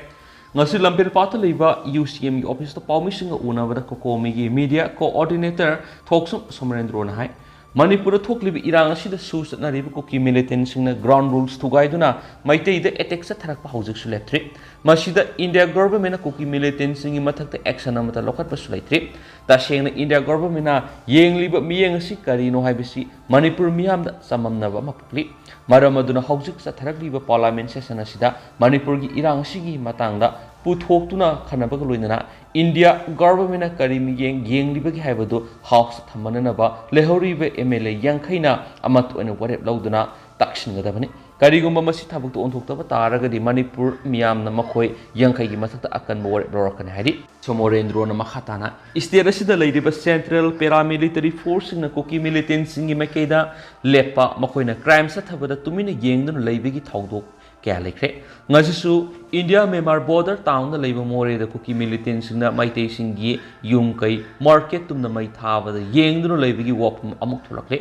ꯉꯁꯤ ꯂꯝꯐꯦꯜꯄꯥꯠꯇ ꯂꯩꯕ ꯌꯨ ꯁꯤ ꯑꯦꯝꯒꯤ officeꯇ ꯄꯥꯎꯃꯤꯁꯤꯡꯒ ꯎꯅꯕꯗ ꯀꯣꯀꯣꯃꯤꯒꯤ media coordinator ꯊꯣꯛꯁꯨꯝ ꯁꯣꯃꯔꯦꯟꯗ꯭ꯔꯣꯅ ꯍꯥꯏ, ꯃꯅꯤꯄꯨꯔꯗ ꯊꯣꯛꯂꯤꯕ ꯏꯔꯥꯡ ꯑꯁꯤꯗ ꯁꯨ ꯆꯠꯅꯔꯤꯕ ꯀꯨꯀꯤ militantꯁꯤꯡꯅ ground rules ꯊꯨꯒꯥꯏꯗꯨꯅ ꯃꯩꯇꯩꯗ attack ꯆꯠꯊꯔꯛꯄ ꯍꯧꯖꯤꯛꯁꯨ ꯂꯦꯞꯇ꯭ꯔꯤ꯫ ꯃꯁꯤꯗ India governmentꯅ ꯀꯨꯀꯤ militantꯁꯤꯡꯒꯤ ꯃꯊꯛꯇ action ꯑꯃꯠꯇ ꯂꯧꯈꯠꯄꯁꯨ ꯂꯩꯇ꯭ꯔꯤ꯫ ꯇꯁꯦꯡꯅ India governmentꯅ ꯌꯦꯡꯂꯤꯕ ꯃꯤꯠꯌꯦꯡ ꯑꯁꯤ ꯀꯔꯤꯅꯣ ꯍꯥꯏꯕꯁꯤ ꯃꯅꯤꯄꯨꯔ ꯃꯤꯌꯥꯝꯗ ꯆꯃꯝꯅꯕ ꯑꯃ ꯄꯣꯛꯂꯤ꯫ ꯃꯔꯝ ꯑꯗꯨꯅ ꯍꯧꯖꯤꯛ ꯆꯠꯊꯔꯛꯂꯤꯕ parliament session ꯑꯁꯤꯗ ꯃꯅꯤꯄꯨꯔꯒꯤ ꯏꯔꯥꯡ ꯑꯁꯤꯒꯤ ꯃꯇꯥꯡꯗ ꯄꯨꯊꯣꯛꯇꯨꯅ ꯈꯟꯅꯕꯒ ꯂꯣꯏꯅꯅ India governmentꯅ ꯀꯔꯤ ꯃꯤꯠꯌꯦꯡ ꯌꯦꯡꯂꯤꯕꯒꯦ ꯍꯥꯏꯕꯗꯨ houseꯇ ꯊꯝꯃꯅꯅꯕ ꯂꯩꯍꯧꯔꯤꯕ ꯑꯦꯝ ꯑꯦꯜ ꯑꯦ ꯌꯥꯡꯈꯩꯅ ꯑꯃꯠꯇ ꯑꯣꯏꯅ ꯋꯥꯔꯦꯞ ꯂꯧꯗꯨꯅ ꯇꯥꯛꯁꯤꯟꯒꯗꯕꯅꯤ꯫ ꯀꯔꯤꯒꯨꯝꯕ ꯃꯁꯤ ꯊꯕꯛꯇ ꯑꯣꯟꯊꯣꯛꯇꯕ ꯇꯥꯔꯒꯗꯤ ꯃꯅꯤꯄꯨꯔ ꯃꯤꯌꯥꯝꯅ ꯃꯈꯣꯏ ꯌꯥꯡꯈꯩꯒꯤ ꯃꯊꯛꯇ ꯑꯀꯟꯕ ꯋꯥꯔꯦꯞ ꯂꯧꯔꯛꯀꯅꯤ ꯍꯥꯏꯔꯤ꯫ ꯁꯣꯃꯣꯔꯦꯟꯗ꯭ꯔꯣꯅ ꯃꯈꯥ ꯇꯥꯅ, state ꯑꯁꯤꯗ ꯂꯩꯔꯤꯕ central paramilitary forceꯁꯤꯡꯅ ꯀꯨꯀꯤ militantꯁꯤꯡꯒꯤ ꯃꯥꯏꯀꯩꯗ ꯂꯦꯞꯄ, ꯃꯈꯣꯏꯅ crime ꯆꯠꯊꯕꯗ ꯇꯨꯃꯤꯟꯅ ꯌꯦꯡꯗꯨꯅ ꯂꯩꯕꯒꯤ ꯊꯧꯗꯣꯛ ꯀꯌꯥ ꯂꯩꯈ꯭ꯔꯦ꯫ ꯉꯁꯤꯁꯨ India Myanmar border townꯗ ꯂꯩꯕ ꯃꯣꯔꯦꯗ ꯀꯨꯀꯤ militantꯁꯤꯡꯅ ꯃꯩꯇꯩꯁꯤꯡꯒꯤ ꯌꯨꯝ ꯀꯩ, market ꯇꯨꯝꯅ ꯃꯩ ꯊꯥꯕꯗ ꯌꯦꯡꯗꯨꯅ ꯂꯩꯕꯒꯤ ꯋꯥꯐꯝ ꯑꯃꯨꯛ ꯊꯣꯛꯂꯛꯂꯦ꯫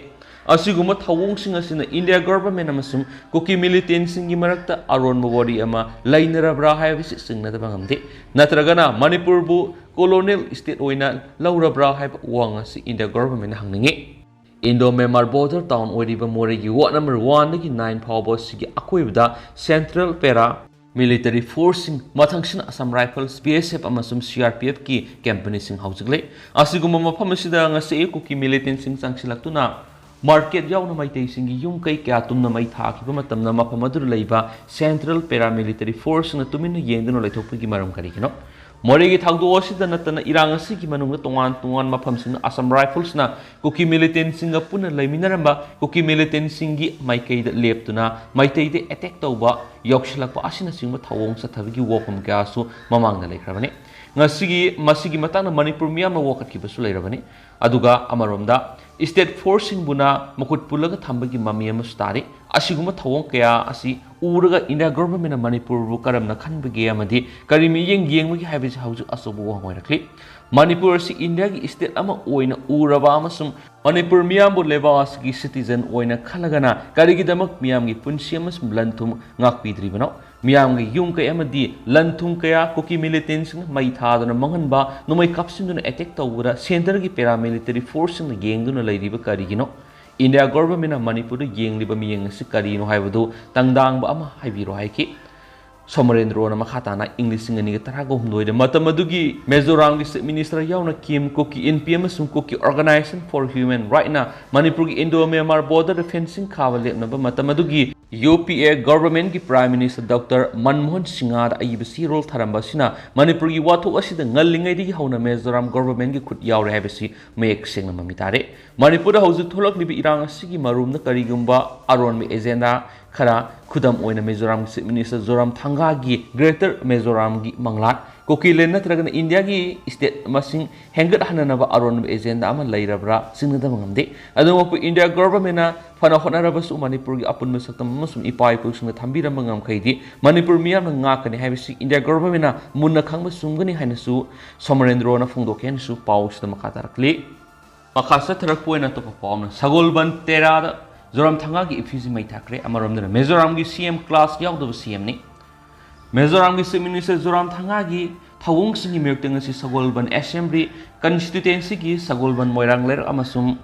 ꯑꯁꯤꯒꯨꯝꯕ ꯊꯧꯑꯣꯡꯁꯤꯡ ꯑꯁꯤꯅ ꯏꯟꯗꯤꯌꯥ ꯒꯚꯔꯟꯃꯦꯟ ꯑꯃꯁꯨꯡ ꯀꯨꯀꯤ ꯃꯤꯂꯤꯇꯦꯟꯁꯤꯡꯒꯤ ꯃꯔꯛꯇ ꯑꯔꯣꯟꯕ ꯋꯥꯔꯤ ꯑꯃ ꯂꯩꯅꯔꯕ꯭ꯔꯥ ꯍꯥꯏꯕꯁꯤ ꯆꯤꯡꯅꯗꯕ ꯉꯝꯗꯦ꯫ ꯅꯠꯇ꯭ꯔꯒꯅ ꯃꯅꯤꯄꯨꯔꯕꯨ ꯀꯣꯂꯣꯅꯤꯌꯦꯜ ꯁ꯭ꯇꯦꯠ ꯑꯣꯏꯅ ꯂꯧꯔꯕ꯭ꯔꯥ ꯍꯥꯏꯕ ꯋꯥꯍꯪ ꯑꯁꯤ ꯏꯟꯗꯤꯌꯥ ꯒꯚꯔꯟꯃꯦꯟꯅ ꯍꯪꯅꯤꯡꯉꯤ꯫ ꯏꯟꯗꯣ ꯃ꯭ꯌꯥꯟꯃꯥꯔ ꯕꯣꯔꯗꯔ ꯇꯥꯎꯟ ꯑꯣꯏꯔꯤꯕ ꯃꯣꯔꯦꯒꯤ ꯋꯥꯔꯗ ꯅꯝꯕꯔ ꯋꯥꯟꯗꯒꯤ ꯅꯥꯏꯟ ꯐꯥꯎꯕ ꯑꯁꯤꯒꯤ ꯑꯀꯣꯏꯕꯗ ꯁꯦꯟꯇ꯭ꯔꯦꯜ ꯄꯦꯔꯥ ꯃꯤꯂꯤꯇꯔꯤ ꯐꯣꯔꯁꯁꯤꯡ, ꯃꯊꯪꯁꯤꯅ Assam rifles, B S F ꯑꯃꯁꯨꯡ ꯁꯤ ꯑꯥꯔ ꯄꯤ ꯑꯦꯐꯀꯤ ꯀꯦꯝꯄꯅꯤꯁꯤꯡ ꯍꯧꯖꯤꯛ ꯂꯩ꯫ ꯑꯁꯤꯒꯨꯝꯕ ꯃꯐꯝ ꯑꯁꯤꯗ ꯉꯁꯤ ꯀꯨꯀꯤ ꯃꯤꯂꯤꯇꯦꯟꯁꯤꯡ ꯆꯪꯁꯤꯜꯂꯛꯇꯨꯅ ꯃꯥꯔꯀꯦꯠ ꯌꯥꯎꯅ ꯃꯩꯇꯩꯁꯤꯡꯒꯤ ꯌꯨꯝ ꯀꯩ ꯀꯌꯥ ꯇꯨꯝꯅ ꯃꯩ ꯊꯥꯈꯤꯕ ꯃꯇꯝꯗ ꯃꯐꯝ ꯑꯗꯨꯗ ꯂꯩꯕ ꯁꯦꯟꯇ꯭ꯔꯦꯜ ꯄꯦꯔꯥ ꯃꯤꯂꯤꯇꯔꯤ ꯐꯣꯔꯁꯁꯤꯡꯅ ꯇꯨꯃꯤꯟꯅ ꯌꯦꯡꯗꯨꯅ ꯂꯩꯊꯣꯛꯄꯒꯤ ꯃꯔꯝ ꯀꯔꯤꯒꯤꯅꯣ? ꯃꯣꯔꯦꯒꯤ ꯊꯧꯗꯣꯛ ꯑꯁꯤꯗ ꯅꯠꯇꯅ ꯏꯔꯥꯡ ꯑꯁꯤꯒꯤ ꯃꯅꯨꯡꯗ ꯇꯣꯉꯥꯟ ꯇꯣꯉꯥꯟꯕ ꯃꯐꯝꯁꯤꯡꯗ ꯑꯁꯥꯝ ꯔꯥꯏꯐꯜꯁꯅ ꯀꯨꯀꯤ ꯃꯤꯂꯤꯇꯦꯟꯁꯤꯡꯒ ꯄꯨꯟꯅ ꯂꯩꯃꯤꯟꯅꯔꯝꯕ ꯀꯨꯀꯤ ꯃꯤꯂꯤꯇꯦꯟꯁꯤꯡꯒꯤ ꯃꯥꯏꯀꯩꯗ ꯂꯦꯞꯇꯨꯅ ꯃꯩꯇꯩꯗ ꯑꯦꯇꯦꯛ ꯇꯧꯕ ꯌꯥꯎꯁꯤꯜꯂꯛꯄ ꯑꯁꯤꯅꯆꯤꯡꯕ ꯊꯧꯑꯣꯡ ꯆꯠꯊꯕꯒꯤ ꯋꯥꯐꯝ ꯀꯌꯥꯁꯨ ꯃꯃꯥꯡꯗ ꯂꯩꯈ꯭ꯔꯕꯅꯤ꯫ ꯉꯁꯤꯒꯤ ꯃꯁꯤꯒꯤ ꯃꯇꯥꯡꯗ ꯃꯅꯤꯄꯨꯔ ꯃꯤꯌꯥꯝꯅ ꯋꯥꯀꯠꯈꯤꯕꯁꯨ ꯂꯩꯔꯕꯅꯤ꯫ ꯑꯗꯨꯒ ꯑꯃꯔꯣꯝꯗ ꯁ꯭ꯇꯦꯠ ꯐꯣꯔꯁꯁꯤꯡꯕꯨꯅ ꯃꯈꯨꯠ ꯄꯨꯜꯂꯒ ꯊꯝꯕꯒꯤ ꯃꯃꯤ ꯑꯃꯁꯨ ꯇꯥꯔꯤ꯫ ꯑꯁꯤꯒꯨꯝꯕ ꯊꯧꯑꯣꯡ ꯀꯌꯥ ꯑꯁꯤ ꯎꯔꯒ ꯏꯟꯗꯤꯌꯥ ꯒꯚꯔꯟꯃꯦꯟꯅ ꯃꯅꯤꯄꯨꯔꯕꯨ ꯀꯔꯝꯅ ꯈꯟꯕꯒꯦ ꯑꯃꯗꯤ ꯀꯔꯤ ꯃꯤꯠꯌꯦꯡ ꯌꯦꯡꯕꯒꯦ ꯍꯥꯏꯕꯁꯤ ꯍꯧꯖꯤꯛ ꯑꯆꯧꯕ ꯋꯥꯍꯪ ꯑꯣꯏꯔꯛꯂꯤ꯫ ꯃꯅꯤꯄꯨꯔ ꯑꯁꯤ ꯏꯟꯗꯤꯌꯥꯒꯤ ꯁ꯭ꯇꯦꯠ ꯑꯃ ꯑꯣꯏꯅ ꯎꯔꯕ ꯑꯃꯁꯨꯡ ꯃꯅꯤꯄꯨꯔ ꯃꯤꯌꯥꯝꯕꯨ ꯂꯩꯕꯥꯛ ꯑꯁꯤꯒꯤ ꯁꯤꯇꯤꯖꯟ ꯑꯣꯏꯅ ꯈꯜꯂꯒꯅ ꯀꯔꯤꯒꯤꯗꯃꯛ ꯃꯤꯌꯥꯝꯒꯤ ꯄꯨꯟꯁꯤ ꯑꯃꯁꯨꯡ ꯂꯟ ꯊꯨꯝ ꯉꯥꯛꯄꯤꯗ꯭ꯔꯤꯕꯅꯣ? ꯃꯤꯌꯥꯝꯒꯤ ꯌꯨꯝ ꯀꯩ ꯑꯃꯗꯤ ꯂꯟ ꯊꯨꯝ ꯀꯌꯥ ꯀꯨꯀꯤ ꯃꯤꯂꯤꯇꯦꯟꯁꯤꯡꯅ ꯃꯩ ꯊꯥꯗꯨꯅ ꯃꯥꯡꯍꯟꯕ, ꯅꯣꯡꯃꯩ ꯀꯥꯞꯁꯤꯟꯗꯨꯅ ꯑꯦꯇꯦꯛ ꯇꯧꯕꯗ ꯁꯦꯟꯇꯔꯒꯤ ꯄꯦꯔꯥꯃꯤꯂꯤꯇꯔꯤ ꯐꯣꯔꯁꯁꯤꯡꯅ ꯌꯦꯡꯗꯨꯅ ꯂꯩꯔꯤꯕ ꯀꯔꯤꯒꯤꯅꯣ? ꯏꯟꯗꯤꯌꯥ ꯒꯣꯚꯔꯟꯃꯦꯟꯠꯅ ꯃꯅꯤꯄꯨꯔꯗ ꯌꯦꯡꯂꯤꯕ ꯃꯤꯠꯌꯦꯡ ꯑꯁꯤ ꯀꯔꯤꯅꯣ ꯍꯥꯏꯕꯗꯨ ꯇꯪꯗꯥꯡꯕ ꯑꯃ ꯍꯥꯏꯕꯤꯔꯣ ꯍꯥꯏꯈꯤ꯫ ꯁꯣꯃꯔꯦꯟꯗ꯭ꯔꯣꯅ ꯃꯈꯥ ꯇꯥꯅ ꯏꯪ ꯂꯤꯁꯤꯡ ꯑꯅꯤꯒ ꯇꯔꯥꯒ ꯍꯨꯝꯗꯣꯏꯗ ꯃꯇꯝ ꯑꯗꯨꯒꯤ ꯃꯤꯖꯣꯔꯥꯝꯒꯤ ꯆꯤꯐ ꯃꯤꯅꯤꯁꯇꯔ ꯌꯥꯎꯅ ꯀꯤꯝ, ꯀꯨꯀꯤ ꯏꯟꯄꯤ ꯑꯃꯁꯨꯡ ꯀꯨꯀꯤ ꯑꯣꯔꯒꯅꯥꯏꯖꯦꯁꯟ ꯐꯣꯔ ꯍ꯭ꯌꯨꯃꯦꯟ ꯔꯥꯏꯠꯅ ꯃꯅꯤꯄꯨꯔꯒꯤ ꯏꯟꯗꯣ ꯃ꯭ꯌꯥꯟꯃꯥꯔ ꯕꯣꯔꯗꯔꯗ ꯐꯦꯟꯁꯤꯡ ꯈꯥꯕ ꯂꯦꯞꯅꯕ ꯃꯇꯝ ꯑꯗꯨꯒꯤ ꯌꯨ ꯄꯤ ꯑꯦ ꯒꯣꯚꯔꯟꯃꯦꯟꯠꯀꯤ ꯄ꯭ꯔꯥꯏꯝ ꯃꯤꯅꯤꯁꯇꯔ ꯗꯣꯛꯇꯔ ꯃꯟꯃꯣꯍꯟ ꯁꯤꯡꯍꯗ ꯑꯏꯕ ꯆꯦꯔꯣꯜ ꯊꯥꯔꯝꯕ ꯑꯁꯤꯅ ꯃꯅꯤꯄꯨꯔꯒꯤ ꯋꯥꯊꯣꯛ ꯑꯁꯤꯗ ꯉꯜꯂꯤꯉꯩꯗꯒꯤ ꯍꯧꯅ ꯃꯤꯖꯣꯔꯥꯝ ꯒꯣꯚꯔꯟꯃꯦꯟꯠꯀꯤ ꯈꯨꯠ ꯌꯥꯎꯔꯦ ꯍꯥꯏꯕꯁꯤ ꯃꯌꯦꯛ ꯁꯦꯡꯅ ꯃꯃꯤ ꯇꯥꯔꯦ꯫ ꯃꯅꯤꯄꯨꯔꯗ ꯍꯧꯖꯤꯛ ꯊꯣꯛꯂꯛꯂꯤꯕ ꯏꯔꯥꯡ ꯑꯁꯤꯒꯤ ꯃꯔꯨꯝꯗ ꯀꯔꯤꯒꯨꯝꯕ ꯑꯔꯣꯟꯕ ꯑꯦꯖꯦꯟꯗꯥ ꯈꯔ, ꯈꯨꯗꯝ ꯑꯣꯏꯅ ꯃꯤꯖꯣꯔꯥꯝꯒꯤ ꯆꯤꯐ ꯃꯤꯅꯤꯁꯇꯔ ꯖꯣꯔꯥꯝꯊꯪꯒꯥꯒꯤ ꯒ꯭ꯔꯦꯇꯔ ꯃꯤꯖꯣꯔꯥꯝꯒꯤ ꯃꯪꯂꯥꯟ, ꯀꯨꯀꯤꯂꯦꯟ ꯅꯠꯇ꯭ꯔꯒꯅ ꯏꯟꯗꯤꯌꯥꯒꯤ ꯁ꯭ꯇꯦꯠ ꯃꯁꯤꯡ ꯍꯦꯟꯒꯠꯍꯟꯅꯅꯕ ꯑꯔꯣꯟꯕ ꯑꯦꯖꯦꯟꯗꯥ ꯑꯃ ꯂꯩꯔꯕ꯭ꯔꯥ ꯆꯤꯡꯅꯗꯕ ꯉꯝꯗꯦ꯫ ꯑꯗꯨꯃꯛꯄꯨ ꯏꯟꯗꯤꯌꯥ ꯒꯣꯚꯔꯟꯃꯦꯟꯠꯅ ꯐꯅ ꯍꯣꯠꯅꯔꯕꯁꯨ ꯃꯅꯤꯄꯨꯔꯒꯤ ꯑꯄꯨꯟꯕ ꯁꯛꯇꯝ ꯑꯃꯁꯨꯡ ꯏꯄꯥ ꯏꯄꯨꯁꯤꯡꯅ ꯊꯝꯕꯤꯔꯝꯕ ꯉꯝꯈꯩꯗꯤ ꯃꯅꯤꯄꯨꯔ ꯃꯤꯌꯥꯝꯅ ꯉꯥꯛꯀꯅꯤ ꯍꯥꯏꯕꯁꯤ ꯏꯟꯗꯤꯌꯥ ꯒꯣꯚꯔꯟꯃꯦꯟꯠꯅ ꯃꯨꯟꯅ ꯈꯪꯕ ꯆꯨꯝꯒꯅꯤ ꯍꯥꯏꯅꯁꯨ ꯁꯣꯃꯔꯦꯟꯗ꯭ꯔꯣꯅ ꯐꯣꯡꯗꯣꯛꯈꯤ ꯍꯥꯏꯅꯁꯨ ꯄꯥꯎꯁꯤꯗ ꯃꯈꯥ ꯇꯥꯔꯛꯂꯤ꯫ ꯃꯈꯥ ꯆꯠꯊꯔꯛꯄ ꯑꯣꯏꯅ ꯑꯇꯣꯞꯄ ꯄꯥꯎ ꯑꯃꯅ, ꯁꯒꯣꯜꯕꯟ ꯇꯦꯔꯥꯗ ꯖꯣꯔꯥꯝꯊꯪꯒꯥꯒꯤ ꯏꯐꯤꯁꯤ ꯃꯩ ꯊꯥꯈ꯭ꯔꯦ꯫ ꯑꯃꯔꯣꯝꯗꯅ ꯃꯤꯖꯣꯔꯥꯝꯒꯤ ꯁꯤ ꯑꯦꯝ ꯀ꯭ꯂꯥꯁ ꯌꯥꯎꯗꯕ ꯁꯤ ꯑꯦꯝꯅꯤ꯫ ꯃꯤꯖꯣꯔꯥꯝꯒꯤ ꯆꯤꯐ ꯃꯤꯅꯤꯁꯇꯔ ꯖꯣꯔꯥꯝꯊꯪꯒꯥꯒꯤ ꯊꯧꯑꯣꯡꯁꯤꯡꯒꯤ ꯃꯥꯌꯣꯛꯇ ꯉꯁꯤ ꯁꯒꯣꯜꯕꯟ ꯑꯦꯁꯦꯝꯕ꯭ꯂꯤ ꯀꯟꯁꯇꯤꯇ꯭ꯋꯦꯟꯁꯤꯒꯤ ꯁꯒꯣꯜꯕꯟ ꯃꯣꯏꯔꯥꯡ ꯂꯩꯔꯛ ꯑꯃꯁꯨꯡ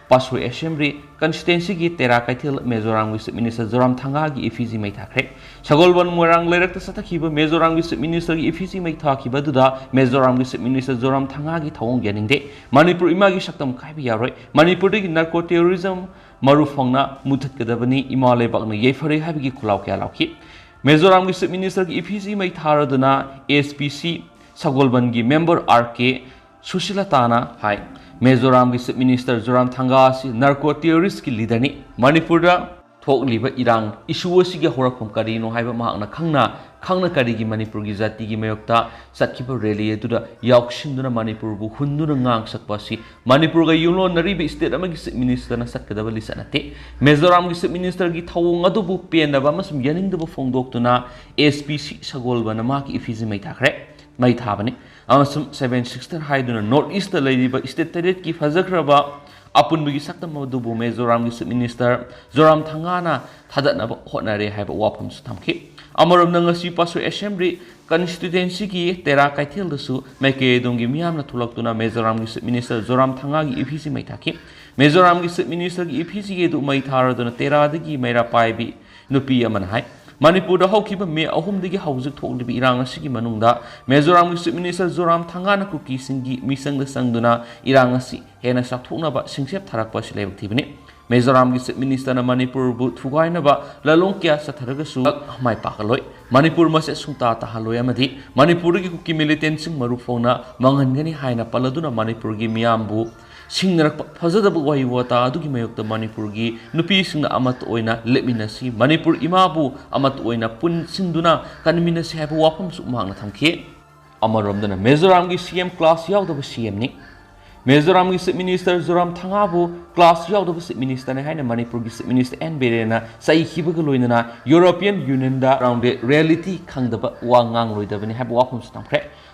ꯄꯥꯁꯣꯏ ꯑꯦꯁꯦꯝꯕ꯭ꯂꯤ ꯀꯟꯁꯇꯤꯇ꯭ꯋꯦꯟꯁꯤꯒꯤ ꯇꯦꯔꯥ ꯀꯩꯊꯦꯜ ꯃꯤꯖꯣꯔꯥꯝꯒꯤ ꯆꯤꯐ ꯃꯤꯅꯤꯁꯇꯔ ꯖꯣꯔꯥꯝꯊꯪꯒꯥꯒꯤ ꯏꯐꯤꯁꯤ ꯃꯩ ꯊꯥꯈ꯭ꯔꯦ꯫ ꯁꯒꯣꯜꯕꯟ ꯃꯣꯏꯔꯥꯡ ꯂꯩꯔꯛꯇ ꯆꯠꯊꯈꯤꯕ ꯃꯤꯖꯣꯔꯥꯝꯒꯤ ꯆꯤꯐ ꯃꯤꯅꯤꯁꯇꯔꯒꯤ ꯏꯐꯤꯁꯤ ꯃꯩ ꯊꯥꯈꯤꯕ ꯑꯗꯨꯗ ꯃꯤꯖꯣꯔꯥꯝꯒꯤ ꯆꯤꯐ ꯃꯤꯅꯤꯁꯇꯔ ꯖꯣꯔꯥꯝꯊꯪꯒꯥꯒꯤ ꯊꯧꯑꯣꯡ ꯌꯥꯅꯤꯡꯗꯦ, ꯃꯅꯤꯄꯨꯔ ꯏꯃꯥꯒꯤ ꯁꯛꯇꯝ ꯀꯥꯏꯕ ꯌꯥꯔꯣꯏ, ꯃꯅꯤꯄꯨꯔꯗꯒꯤ ꯅꯥꯔꯀꯣ ꯇꯦꯔꯣꯔꯤꯖꯝ ꯃꯔꯨ ꯐꯪꯅ ꯃꯨꯊꯠꯀꯗꯕꯅꯤ, ꯏꯃꯥ ꯂꯩꯕꯥꯛꯅ ꯌꯩꯐꯔꯦ ꯍꯥꯏꯕꯒꯤ ꯈꯣꯜꯂꯥꯎ ꯀꯌꯥ ꯂꯥꯎꯈꯤ꯫ ꯃꯤꯖꯣꯔꯥꯝꯒꯤ ꯆꯤꯐ ꯃꯤꯅꯤꯁꯇꯔꯒꯤ ꯏꯐꯤꯁꯤ ꯃꯩ ꯊꯥꯔꯗꯨꯅ ꯑꯦꯁ ꯄꯤ ꯁꯤ ꯁꯒꯣꯜꯕꯟꯒꯤ ꯃꯦꯝꯕꯔ ꯑꯥꯔ ꯀꯦ ꯁꯨꯁꯤꯂꯇꯥꯅ ꯍꯥꯏ, ꯃꯤꯖꯣꯔꯥꯝꯒꯤ ꯆꯤꯐ ꯃꯤꯅꯤꯁꯇꯔ ꯖꯣꯔꯥꯝꯊꯪꯒꯥ ꯑꯁꯤ ꯅꯥꯔꯀꯣ ꯇꯦꯔꯣꯔꯤꯁꯀꯤ ꯂꯤꯗꯔꯅꯤ꯫ ꯃꯅꯤꯄꯨꯔꯗ ꯊꯣꯛꯂꯤꯕ ꯏꯔꯥꯡ ꯏꯁꯨ ꯑꯁꯤꯒꯤ ꯍꯧꯔꯛꯐꯝ ꯀꯔꯤꯅꯣ ꯍꯥꯏꯕ ꯃꯍꯥꯛꯅ ꯈꯪꯅ ꯈꯪꯅ ꯀꯔꯤꯒꯤ ꯃꯅꯤꯄꯨꯔꯒꯤ ꯖꯥꯇꯤꯒꯤ ꯃꯥꯌꯣꯛꯇ ꯆꯠꯈꯤꯕ ꯔꯦꯂꯤ ꯑꯗꯨꯗ ꯌꯥꯎꯁꯤꯟꯗꯨꯅ ꯃꯅꯤꯄꯨꯔꯕꯨ ꯍꯨꯟꯗꯨꯅ ꯉꯥꯡ ꯁꯛꯄ ꯑꯁꯤ ꯃꯅꯤꯄꯨꯔꯒ ꯌꯨꯝꯂꯣꯟꯅꯔꯤꯕ ꯁ꯭ꯇꯦꯠ ꯑꯃꯒꯤ ꯆꯤꯐ ꯃꯤꯅꯤꯁꯇꯔꯅ ꯆꯠꯀꯗꯕ ꯂꯤꯆꯠ ꯅꯠꯇꯦ꯫ ꯃꯤꯖꯣꯔꯥꯝꯒꯤ ꯆꯤꯐ ꯃꯤꯅꯤꯁꯇꯔꯒꯤ ꯊꯧꯑꯣꯡ ꯑꯗꯨꯕꯨ ꯄꯦꯟꯗꯕ ꯑꯃꯁꯨꯡ ꯌꯥꯅꯤꯡꯗꯕ ꯐꯣꯡꯗꯣꯛꯇꯨꯅ ꯑꯦꯁ ꯄꯤ ꯁꯤ ꯁꯒꯣꯜꯕꯟꯅ ꯃꯍꯥꯛꯀꯤ ꯏꯐꯤꯁꯤ ꯃꯩ ꯊꯥꯈ꯭ꯔꯦ꯫ ꯃꯩ ꯊꯥꯕꯅꯤ꯫ ꯑꯃꯁꯨꯡ ꯁꯚꯦꯟ ꯁꯤꯁꯇꯔ ꯍꯥꯏꯗꯨꯅ ꯅꯣꯔꯠ ꯏꯁꯇ ꯂꯩꯔꯤꯕ ꯁ꯭ꯇꯦꯠ ꯇꯔꯦꯠꯀꯤ ꯐꯖꯈ꯭ꯔꯕ ꯑꯄꯨꯟꯕꯒꯤ ꯁꯛꯇꯝ ꯑꯗꯨꯕꯨ ꯃꯤꯖꯣꯔꯥꯝꯒꯤ ꯆꯤꯐ ꯃꯤꯅꯤꯁꯇꯔ ꯖꯣꯔꯥꯝꯊꯪꯒꯥꯅ ꯊꯥꯗꯠꯅꯕ ꯍꯣꯠꯅꯔꯦ ꯍꯥꯏꯕ ꯋꯥꯐꯝꯁꯨ ꯊꯝꯈꯤ꯫ ꯑꯃꯔꯣꯝꯗ ꯉꯁꯤ ꯄꯥꯁꯣꯏ ꯑꯦꯁꯦꯝꯕ꯭ꯂꯤ ꯀꯟꯁꯇꯤꯇ꯭ꯋꯦꯟꯁꯤꯒꯤ ꯇꯦꯔꯥ ꯀꯩꯊꯦꯜꯗꯁꯨ ꯃꯥꯏꯀꯩ ꯑꯗꯣꯝꯒꯤ ꯃꯤꯌꯥꯝꯅ ꯊꯣꯛꯂꯛꯇꯨꯅ ꯃꯤꯖꯣꯔꯥꯝꯒꯤ ꯆꯤꯐ ꯃꯤꯅꯤꯁꯇꯔ ꯖꯣꯔꯥꯝꯊꯪꯒꯥꯒꯤ ꯏꯐꯤꯁꯤ ꯃꯩ ꯊꯥꯈꯤ꯫ ꯃꯤꯖꯣꯔꯥꯝꯒꯤ ꯆꯤꯐ ꯃꯤꯅꯤꯁꯇꯔꯒꯤ ꯏꯐꯤꯁꯤ ꯑꯗꯨ ꯃꯩ ꯊꯥꯔꯗꯨꯅ ꯇꯦꯔꯥꯗꯒꯤ ꯃꯩꯔꯥ ꯄꯥꯏꯕꯤ ꯅꯨꯄꯤ ꯑꯃꯅ ꯍꯥꯏ, ꯃꯅꯤꯄꯨꯔꯗ ꯍꯧꯈꯤꯕ ꯃꯦ ꯑꯍꯨꯝꯗꯒꯤ ꯍꯧꯖꯤꯛ ꯊꯣꯛꯂꯤꯕ ꯏꯔꯥꯡ ꯑꯁꯤꯒꯤ ꯃꯅꯨꯡꯗ ꯃꯤꯖꯣꯔꯥꯝꯒꯤ ꯆꯤꯐ ꯃꯤꯅꯤꯁꯇꯔ ꯖꯣꯔꯥꯝꯊꯪꯒꯥꯅ ꯀꯨꯀꯤꯁꯤꯡꯒꯤ ꯃꯤꯆꯪꯗ ꯆꯪꯗꯨꯅ ꯏꯔꯥꯡ ꯑꯁꯤ ꯍꯦꯟꯅ ꯆꯥꯎꯊꯣꯛꯅꯕ ꯁꯤꯡꯁꯦꯞ ꯊꯥꯔꯛꯄ ꯑꯁꯤ ꯂꯥꯏꯕꯛ ꯊꯤꯕꯅꯤ꯫ ꯃꯤꯖꯣꯔꯥꯝꯒꯤ ꯆꯤꯐ ꯃꯤꯅꯤꯁꯇꯔꯅ ꯃꯅꯤꯄꯨꯔꯕꯨ ꯊꯨꯒꯥꯏꯅꯕ ꯂꯥꯂꯣꯡ ꯀꯌꯥ ꯆꯠꯊꯔꯒꯁꯨ ꯃꯥꯏ ꯄꯥꯛꯂꯣꯏ, ꯃꯅꯤꯄꯨꯔ ꯃꯁꯦ ꯁꯨꯡꯇꯥ ꯇꯥꯍꯜꯂꯣꯏ ꯑꯃꯗꯤ ꯃꯅꯤꯄꯨꯔꯗꯒꯤ ꯀꯨꯀꯤ ꯃꯤꯂꯤꯇꯦꯟꯁꯤꯡ ꯃꯔꯨ ꯐꯣꯡꯅ ꯃꯥꯡꯍꯟꯒꯅꯤ ꯍꯥꯏꯅ ꯄꯜꯂꯗꯨꯅ ꯃꯅꯤꯄꯨꯔꯒꯤ ꯃꯤꯌꯥꯝꯕꯨ ꯁꯤꯡꯅꯔꯛꯄ ꯐꯖꯗꯕ ꯋꯥꯍꯩ ꯋꯥꯇꯥ ꯑꯗꯨꯒꯤ ꯃꯥꯌꯣꯛꯇ ꯃꯅꯤꯄꯨꯔꯒꯤ ꯅꯨꯄꯤꯁꯤꯡꯅ ꯑꯃꯠꯇ ꯑꯣꯏꯅ ꯂꯦꯞꯃꯤꯟꯅꯁꯤ, ꯃꯅꯤꯄꯨꯔ ꯏꯃꯥꯕꯨ ꯑꯃꯠꯇ ꯑꯣꯏꯅ ꯄꯨꯟꯁꯤꯟꯗꯨꯅ ꯀꯟꯃꯤꯟꯅꯁꯤ ꯍꯥꯏꯕ ꯋꯥꯐꯝꯁꯨ ꯃꯍꯥꯛꯅ ꯊꯝꯈꯤ꯫ ꯑꯃꯔꯣꯝꯗꯅ ꯃꯤꯖꯣꯔꯥꯝꯒꯤ ꯁꯤ ꯑꯦꯝ ꯀ꯭ꯂꯥꯁ ꯌꯥꯎꯗꯕ ꯁꯤ ꯑꯦꯝꯅꯤ꯫ ꯃꯤꯖꯣꯔꯥꯝꯒꯤ ꯆꯤꯐ ꯃꯤꯅꯤꯁꯇꯔ ꯖꯣꯔꯥꯝꯊꯪꯒꯥꯕꯨ ꯀ꯭ꯂꯥꯁ ꯌꯥꯎꯗꯕ ꯆꯤꯐ ꯃꯤꯅꯤꯁꯇꯔꯅꯤ ꯍꯥꯏꯅ ꯃꯅꯤꯄꯨꯔꯒꯤ ꯆꯤꯐ ꯃꯤꯅꯤꯁꯇꯔ ꯑꯦꯟ ꯕꯤꯔꯦꯟꯅ ꯆꯩꯈꯤꯕꯒ ꯂꯣꯏꯅꯅ ꯌꯨꯔꯣꯄꯤꯌꯟ ꯌꯨꯅꯤꯌꯟꯗ ꯒ꯭ꯔꯥꯎꯟꯗꯦꯗ ꯔꯤꯌꯦꯂꯤꯇꯤ ꯈꯪꯗꯕ ꯋꯥ ꯉꯥꯡꯂꯣꯏꯗꯕꯅꯤ ꯍꯥꯏꯕ ꯋꯥꯐꯝꯁꯨ ꯊꯝꯈ꯭ꯔꯦ꯫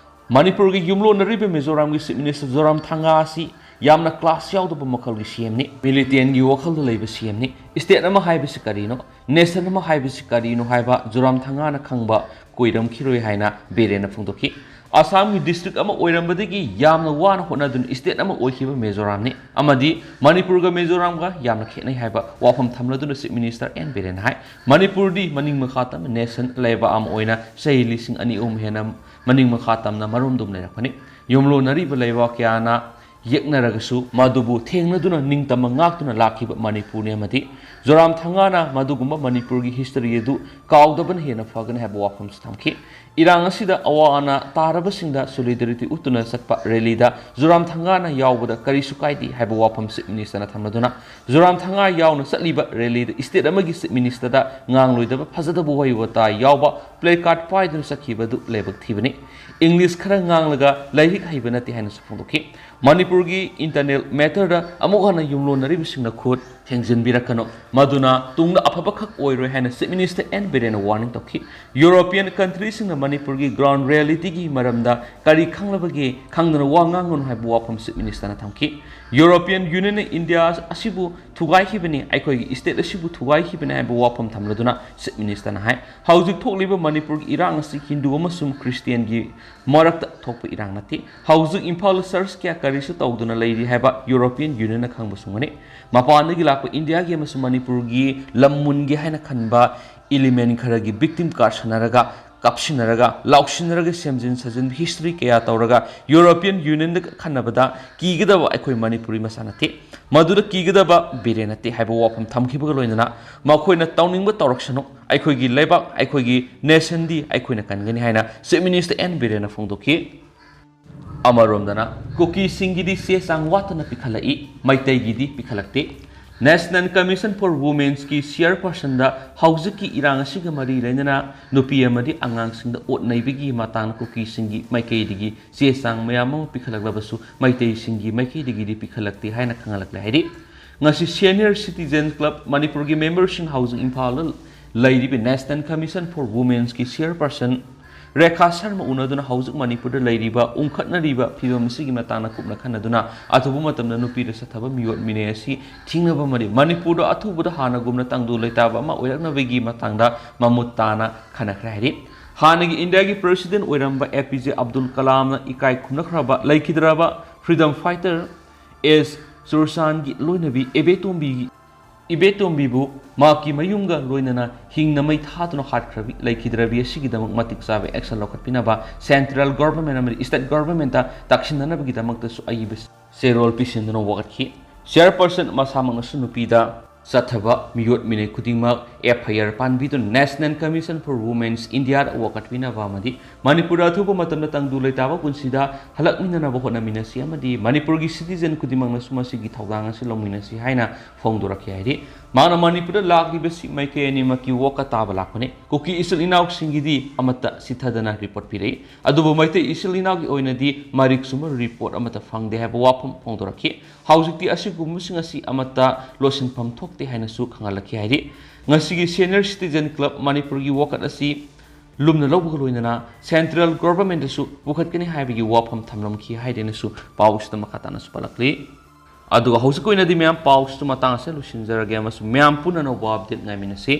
ꯃꯅꯤꯄꯨꯔꯒꯤ ꯌꯨꯝꯂꯣꯟꯅꯔꯤꯕ ꯃꯤꯖꯣꯔꯥꯝꯒꯤ ꯆꯤꯐ ꯃꯤꯅꯤꯁꯇꯔ ꯖꯣꯔꯥꯝꯊꯪꯒꯥ ꯑꯁꯤ ꯌꯥꯝꯅ class ꯌꯥꯎꯗꯕ ꯃꯈꯜꯒꯤ ꯁꯤ ꯑꯦꯝꯅꯤ꯫ Militantꯒꯤ ꯋꯥꯈꯜꯗ ꯂꯩꯕ ꯁꯤ ꯑꯦꯝꯅꯤ꯫ State ꯑꯃ ꯍꯥꯏꯕꯁꯤ ꯀꯔꯤꯅꯣ, nation ꯑꯃ ꯍꯥꯏꯕꯁꯤ ꯀꯔꯤꯅꯣ ꯍꯥꯏꯕ ꯖꯣꯔꯥꯝꯊꯪꯒꯥꯅ ꯈꯪꯕ ꯀꯨꯏꯔꯝꯈꯤꯔꯣꯏ ꯍꯥꯏꯅ ꯕꯤꯔꯦꯟꯅ ꯐꯣꯡꯗꯣꯛꯈꯤ꯫ ꯑꯁꯥꯝꯒꯤ district ꯑꯃ ꯑꯣꯏꯔꯝꯕꯗꯒꯤ ꯌꯥꯝꯅ ꯋꯥꯅ ꯍꯣꯠꯅꯗꯨꯅ state ꯑꯃ ꯑꯣꯏꯈꯤꯕ ꯃꯤꯖꯣꯔꯥꯝꯅꯤ ꯑꯃꯗꯤ ꯃꯅꯤꯄꯨꯔꯒ ꯃꯤꯖꯣꯔꯥꯝꯒ ꯌꯥꯝꯅ ꯈꯦꯠꯅꯩ ꯍꯥꯏꯕ ꯋꯥꯐꯝ ꯊꯝꯂꯗꯨꯅ Chief Minister ꯑꯦꯟ ꯕꯤꯔꯦꯟꯅ ꯍꯥꯏ, ꯃꯅꯤꯄꯨꯔꯗꯤ ꯃꯅꯤꯡ ꯃꯈꯥ ꯇꯝꯕ nation ꯂꯩꯕꯥꯛ ꯑꯃ ꯑꯣꯏꯅ ꯆꯍꯤ ꯂꯤꯁꯤꯡ ꯑꯅꯤ ꯑꯍꯨꯝ ꯍꯦꯟꯅ ꯃꯅꯤꯡ ꯃꯈꯥ ꯇꯝꯅ ꯃꯔꯣꯝꯗꯣꯝ ꯂꯩꯔꯛꯄꯅꯤ꯫ ꯌꯨꯝꯂꯣꯟꯅꯔꯤꯕ ꯂꯩꯕꯥꯛ ꯀꯌꯥꯅ ꯌꯦꯛꯅꯔꯒꯁꯨ ꯃꯗꯨꯕꯨ ꯊꯦꯡꯅꯗꯨꯅ ꯅꯤꯡꯇꯝꯕ ꯉꯥꯛꯇꯨꯅ ꯂꯥꯛꯈꯤꯕ ꯃꯅꯤꯄꯨꯔꯅꯤ ꯑꯃꯗꯤ ꯖꯣꯔꯥꯝꯊꯪꯒꯥꯅ ꯃꯗꯨꯒꯨꯝꯕ ꯃꯅꯤꯄꯨꯔꯒꯤ history ꯑꯗꯨ ꯀꯥꯎꯗꯕꯅ ꯍꯦꯟꯅ ꯐꯒꯅꯤ ꯍꯥꯏꯕ ꯋꯥꯐꯝꯁꯨ ꯊꯝꯈꯤ꯫ ꯏꯔꯥꯡ ꯑꯁꯤꯗ ꯑꯋꯥ ꯑꯅꯥ ꯇꯥꯔꯕꯁꯤꯡꯗ solidarity ꯎꯠꯇꯨꯅ ꯆꯠꯄ rallyꯗ ꯖꯣꯔꯥꯝꯊꯪꯒꯥꯅ ꯌꯥꯎꯕꯗ ꯀꯔꯤꯁꯨ ꯀꯥꯏꯗꯦ ꯍꯥꯏꯕ ꯋꯥꯐꯝ Chief Ministerꯅ ꯊꯝꯂꯗꯨꯅ, ꯖꯣꯔꯥꯝꯊꯪꯒꯥ ꯌꯥꯎꯅ ꯆꯠꯂꯤꯕ rallyꯗ state ꯑꯃꯒꯤ Chief Ministerꯗ ꯉꯥꯡꯂꯣꯏꯗꯕ ꯐꯖꯗꯕ ꯋꯥꯍꯩ ꯋꯥꯇꯥ ꯌꯥꯎꯕ placard ꯄꯥꯏꯗꯨꯅ ꯆꯠꯈꯤꯕꯗꯨ ꯂꯥꯏꯕꯛ ꯊꯤꯕꯅꯤ꯫ English ꯈꯔ ꯉꯥꯡꯂꯒ ꯂꯥꯏꯔꯤꯛ ꯍꯩꯕ ꯅꯠꯇꯦ ꯍꯥꯏꯅꯁꯨ ꯐꯣꯡꯗꯣꯛꯈꯤ꯫ ꯃꯅꯤꯄꯨꯔꯒꯤ internal matterꯗ ꯑꯃꯨꯛ ꯍꯟꯅ ꯌꯨꯝꯂꯣꯟꯅꯔꯤꯕꯁꯤꯡꯅ ꯈꯨꯠ ꯊꯦꯡꯖꯤꯟꯕꯤꯔꯛꯀꯅꯨ, ꯃꯗꯨꯅ ꯇꯨꯡꯗ ꯑꯐꯕ ꯈꯛ ꯑꯣꯏꯔꯣꯏ ꯍꯥꯏꯅ Chief Minister ꯑꯦꯟ ꯕꯤꯔꯦꯟꯅ warning ꯇꯧꯈꯤ꯫ European countryꯁꯤꯡꯅ ꯃꯅꯤꯄꯨꯔꯒꯤ ground realityꯒꯤ ꯃꯔꯝꯗ ꯀꯔꯤ ꯈꯪꯂꯕꯒꯦ, ꯈꯪꯗꯅ ꯋꯥ ꯉꯥꯡꯒꯅꯨ ꯍꯥꯏꯕ ꯋꯥꯐꯝ Chief Ministerꯅ ꯊꯝꯈꯤ꯫ European Unionꯅ India ꯑꯁꯤꯕꯨ ꯊꯨꯒꯥꯏꯈꯤꯕꯅꯤ, ꯑꯩꯈꯣꯏꯒꯤ state ꯑꯁꯤꯕꯨ ꯊꯨꯒꯥꯏꯈꯤꯕꯅꯤ ꯍꯥꯏꯕ ꯋꯥꯐꯝ ꯊꯝꯂꯗꯨꯅ Chief Ministerꯅ ꯍꯥꯏ, ꯍꯧꯖꯤꯛ ꯊꯣꯛꯂꯤꯕ ꯃꯅꯤꯄꯨꯔꯒꯤ ꯏꯔꯥꯡ ꯑꯁꯤ ꯍꯤꯟꯗꯨ ꯑꯃꯁꯨꯡ ꯈ꯭ꯔꯤꯁꯇꯤꯌꯟꯒꯤ ꯃꯔꯛꯇ ꯊꯣꯛꯄ ꯏꯔꯥꯡ ꯅꯠꯇꯦ꯫ ꯍꯧꯖꯤꯛ ꯏꯝꯐꯥꯜꯗ church ꯀꯌꯥ ꯀꯔꯤꯁꯨ ꯇꯧꯗꯨꯅ ꯂꯩꯔꯤ ꯍꯥꯏꯕ European Unionꯅ ꯈꯪꯕꯁꯨ ꯉꯝꯒꯅꯤ꯫ ꯃꯄꯥꯟꯗꯒꯤ ꯂꯥꯛꯄ ꯏꯟꯗꯤꯌꯥꯒꯤ ꯑꯃꯁꯨꯡ ꯃꯅꯤꯄꯨꯔꯒꯤ ꯂꯝ ꯃꯨꯟꯒꯦ ꯍꯥꯏꯅ ꯈꯟꯕ element ꯈꯔꯒꯤ victim card ꯁꯥꯟꯅꯔꯒ, ꯀꯥꯞꯁꯤꯟꯅꯔꯒ, ꯂꯥꯎꯁꯤꯟꯅꯔꯒ ꯁꯦꯝꯖꯤꯟ ꯁꯥꯖꯤꯟꯕ history ꯀꯌꯥ ꯇꯧꯔꯒ European Unionꯗ ꯈꯟꯅꯕꯗ ꯀꯤꯒꯗꯕ ꯑꯩꯈꯣꯏ ꯃꯅꯤꯄꯨꯔꯤ ꯃꯆꯥ ꯅꯠꯇꯦ꯫ ꯃꯗꯨꯗ ꯀꯤꯒꯗꯕ ꯕꯤꯔꯦꯟ ꯅꯠꯇꯦ ꯍꯥꯏꯕ ꯋꯥꯐꯝ ꯊꯝꯈꯤꯕꯒ ꯂꯣꯏꯅꯅ ꯃꯈꯣꯏꯅ ꯇꯧꯅꯤꯡꯕ ꯇꯧꯔꯛꯁꯅꯨ, ꯑꯩꯈꯣꯏꯒꯤ ꯂꯩꯕꯥꯛ, ꯑꯩꯈꯣꯏꯒꯤ nationꯗꯤ ꯑꯩꯈꯣꯏꯅ ꯀꯟꯒꯅꯤ ꯍꯥꯏꯅ Chief Minister ꯑꯦꯟ ꯕꯤꯔꯦꯟꯅ ꯐꯣꯡꯗꯣꯛꯈꯤ꯫ ꯑꯃꯔꯣꯝꯗꯅ ꯀꯨꯀꯤꯁꯤꯡꯒꯤꯗꯤ ꯆꯦ ꯆꯥꯡ ꯋꯥꯠꯇꯅ ꯄꯤꯈꯠꯂꯛꯏ, ꯃꯩꯇꯩꯒꯤꯗꯤ ꯄꯤꯈꯠꯂꯛꯇꯦ꯫ National Commission for Womenꯀꯤ chairpersonꯗ ꯍꯧꯖꯤꯛꯀꯤ ꯏꯔꯥꯡ ꯑꯁꯤꯒ ꯃꯔꯤ ꯂꯩꯅꯅ ꯅꯨꯄꯤ ꯑꯃꯗꯤ ꯑꯉꯥꯡꯁꯤꯡꯗ ꯑꯣꯠ ꯅꯩꯕꯒꯤ ꯃꯇꯥꯡꯗ ꯀꯨꯀꯤꯁꯤꯡꯒꯤ ꯃꯥꯏꯀꯩꯗꯒꯤ ꯆꯦ ꯆꯥꯡ ꯃꯌꯥꯝ ꯑꯃ ꯄꯤꯈꯠꯂꯛꯂꯕꯁꯨ ꯃꯩꯇꯩꯁꯤꯡꯒꯤ ꯃꯥꯏꯀꯩꯗꯒꯤꯗꯤ ꯄꯤꯈꯠꯂꯛꯇꯦ ꯍꯥꯏꯅ ꯈꯪꯍꯜꯂꯛꯂꯦ ꯍꯥꯏꯔꯤ꯫ ꯉꯁꯤ Senior Citizen Club ꯃꯅꯤꯄꯨꯔꯒꯤ memberꯁꯤꯡ ꯍꯧꯖꯤꯛ ꯏꯝꯐꯥꯜꯗ ꯂꯩꯔꯤꯕ National Commission for Womenꯀꯤ chairperson Rekha Sharma ꯎꯅꯗꯨꯅ ꯍꯧꯖꯤꯛ ꯃꯅꯤꯄꯨꯔꯗ ꯂꯩꯔꯤꯕ ꯎꯪꯈꯠꯅꯔꯤꯕ ꯐꯤꯕꯝ ꯑꯁꯤꯒꯤ ꯃꯇꯥꯡꯗ ꯀꯨꯞꯅ ꯈꯟꯅꯗꯨꯅ ꯑꯊꯨꯕ ꯃꯇꯝꯗ ꯅꯨꯄꯤꯗ ꯆꯠꯊꯕ ꯃꯤꯑꯣꯠ ꯃꯤꯅꯩ ꯑꯁꯤ ꯊꯤꯡꯅꯕ ꯑꯃꯗꯤ ꯃꯅꯤꯄꯨꯔꯗ ꯑꯊꯨꯕꯗ ꯍꯥꯟꯅꯒꯨꯝꯅ ꯇꯪꯗꯨ ꯂꯩꯇꯥꯕ ꯑꯃ ꯑꯣꯏꯔꯛꯅꯕꯒꯤ ꯃꯇꯥꯡꯗ ꯃꯃꯨꯠ ꯇꯥꯅ ꯈꯟꯅꯈ꯭ꯔꯦ ꯍꯥꯏꯔꯤ꯫ ꯍꯥꯟꯅꯒꯤ ꯏꯟꯗꯤꯌꯥꯒꯤ ꯄ꯭ꯔꯦꯁꯤꯗꯦꯟ ꯑꯣꯏꯔꯝꯕ ꯑꯦ ꯄꯤ ꯖꯦ ꯑꯕꯗꯨꯜ ꯀꯂꯥꯝꯅ ꯏꯀꯥꯏ ꯈꯨꯝꯅꯈ꯭ꯔꯕ ꯂꯩꯈꯤꯗ꯭ꯔꯕ ꯐ꯭ꯔꯤꯗꯝ ꯐꯥꯏꯇꯔ ꯑꯦꯁ ꯆꯨꯔꯆꯥꯟꯒꯤ ꯂꯣꯏꯅꯕꯤ ꯏꯕꯦꯇꯣꯝꯕꯤꯒꯤ ꯏꯕꯦꯇꯣꯝꯕꯤꯕꯨ ꯃꯍꯥꯛꯀꯤ ꯃꯌꯨꯝꯒ ꯂꯣꯏꯅꯅ ꯍꯤꯡꯅ ꯃꯩ ꯊꯥꯗꯨꯅ ꯍꯥꯠꯈ꯭ꯔꯕꯤ ꯂꯩꯈꯤꯗ꯭ꯔꯕꯤ ꯑꯁꯤꯒꯤꯗꯃꯛ ꯃꯇꯤꯛ ꯆꯥꯕ action ꯂꯧꯈꯠꯄꯤꯅꯕ central government ꯑꯃꯗꯤ state governmentꯇ ꯇꯛꯁꯤꯟꯅꯅꯕꯒꯤꯗꯃꯛꯇꯁꯨ ꯑꯏꯕ ꯆꯦꯔꯣꯜ ꯄꯤꯁꯤꯟꯗꯨꯅ ꯋꯥꯀꯠꯈꯤ꯫ Chairperson ꯃꯁꯥꯃꯛꯅꯁꯨ ꯅꯨꯄꯤꯗ ꯆꯠꯊꯕ ꯃꯤꯑꯣꯠ ꯃꯤꯅꯩ ꯈꯨꯗꯤꯡꯃꯛ F I R ꯄꯥꯟꯕꯤꯗꯨꯅ National Commission for Women's Indiaꯗ ꯋꯥꯀꯠꯄꯤꯅꯕ ꯑꯃꯗꯤ ꯃꯅꯤꯄꯨꯔꯗ ꯑꯊꯨꯕ ꯃꯇꯝꯗ ꯇꯪꯗꯨ ꯂꯩꯇꯥꯕ ꯄꯨꯟꯁꯤꯗ ꯍꯜꯂꯛꯃꯤꯟꯅꯅꯕ ꯍꯣꯠꯅꯃꯤꯟꯅꯁꯤ ꯑꯃꯗꯤ ꯃꯅꯤꯄꯨꯔꯒꯤ citizen ꯈꯨꯗꯤꯡꯃꯛꯅꯁꯨ ꯃꯁꯤꯒꯤ ꯊꯧꯗꯥꯡ ꯑꯁꯤ ꯂꯧꯃꯤꯟꯅꯁꯤ ꯍꯥꯏꯅ ꯐꯣꯡꯗꯣꯔꯛꯈꯤ ꯍꯥꯏꯔꯤ꯫ ꯃꯍꯥꯛꯅ ꯃꯅꯤꯄꯨꯔꯗ ꯂꯥꯛꯂꯤꯕꯁꯤ ꯃꯥꯏꯀꯩ ꯑꯅꯤꯃꯛꯀꯤ ꯋꯥꯀꯠ ꯇꯥꯕ ꯂꯥꯛꯄꯅꯤ꯫ ꯀꯨꯀꯤ ꯏꯆꯤꯜ ꯏꯅꯥꯎꯁꯤꯡꯒꯤꯗꯤ ꯑꯃꯠꯇ ꯁꯤꯊꯗꯅ report ꯄꯤꯔꯛꯏ꯫ ꯑꯗꯨꯕꯨ ꯃꯩꯇꯩ ꯏꯆꯤꯜ ꯏꯅꯥꯎꯒꯤ ꯑꯣꯏꯅꯗꯤ ꯃꯔꯤꯛ ꯆꯨꯝꯕ report ꯑꯃꯠꯇ ꯐꯪꯗꯦ ꯍꯥꯏꯕ ꯋꯥꯐꯝ ꯐꯣꯡꯗꯣꯔꯛꯈꯤ꯫ ꯍꯧꯖꯤꯛꯇꯤ ꯑꯁꯤꯒꯨꯝꯕꯁꯤꯡ ꯑꯁꯤ ꯑꯃꯠꯇ ꯂꯣꯠꯁꯤꯟꯐꯝ ꯊꯣꯛꯇꯦ ꯍꯥꯏꯅꯁꯨ ꯈꯪꯍꯜꯂꯛꯈꯤ ꯍꯥꯏꯔꯤ꯫ ꯉꯁꯤꯒꯤ Senior Citizen Club ꯃꯅꯤꯄꯨꯔꯒꯤ ꯋꯥꯀꯠ ꯑꯁꯤ ꯂꯨꯝꯅ ꯂꯧꯕꯒ ꯂꯣꯏꯅꯅ central governmentꯇꯁꯨ ꯄꯨꯈꯠꯀꯅꯤ ꯍꯥꯏꯕꯒꯤ ꯋꯥꯐꯝ ꯊꯝꯂꯝꯈꯤ ꯍꯥꯏꯗꯅꯁꯨ ꯄꯥꯎ ꯑꯁꯤꯗ ꯃꯈꯥ ꯇꯥꯅꯁꯨ ꯄꯜꯂꯛꯂꯤ꯫ ꯑꯗꯨꯒ ꯍꯧꯖꯤꯛꯀꯤ ꯑꯣꯏꯅꯗꯤ ꯃꯌꯥꯝ ꯄꯥꯎꯁꯤꯁꯨ ꯃꯇꯥꯡ ꯑꯁꯤꯗ ꯂꯣꯏꯁꯤꯟꯖꯔꯒꯦ ꯑꯃꯁꯨꯡ ꯃꯌꯥꯝ ꯄꯨꯟꯅ ꯑꯅꯧꯕ update ꯉꯥꯏꯃꯤꯟꯅꯁꯤ꯫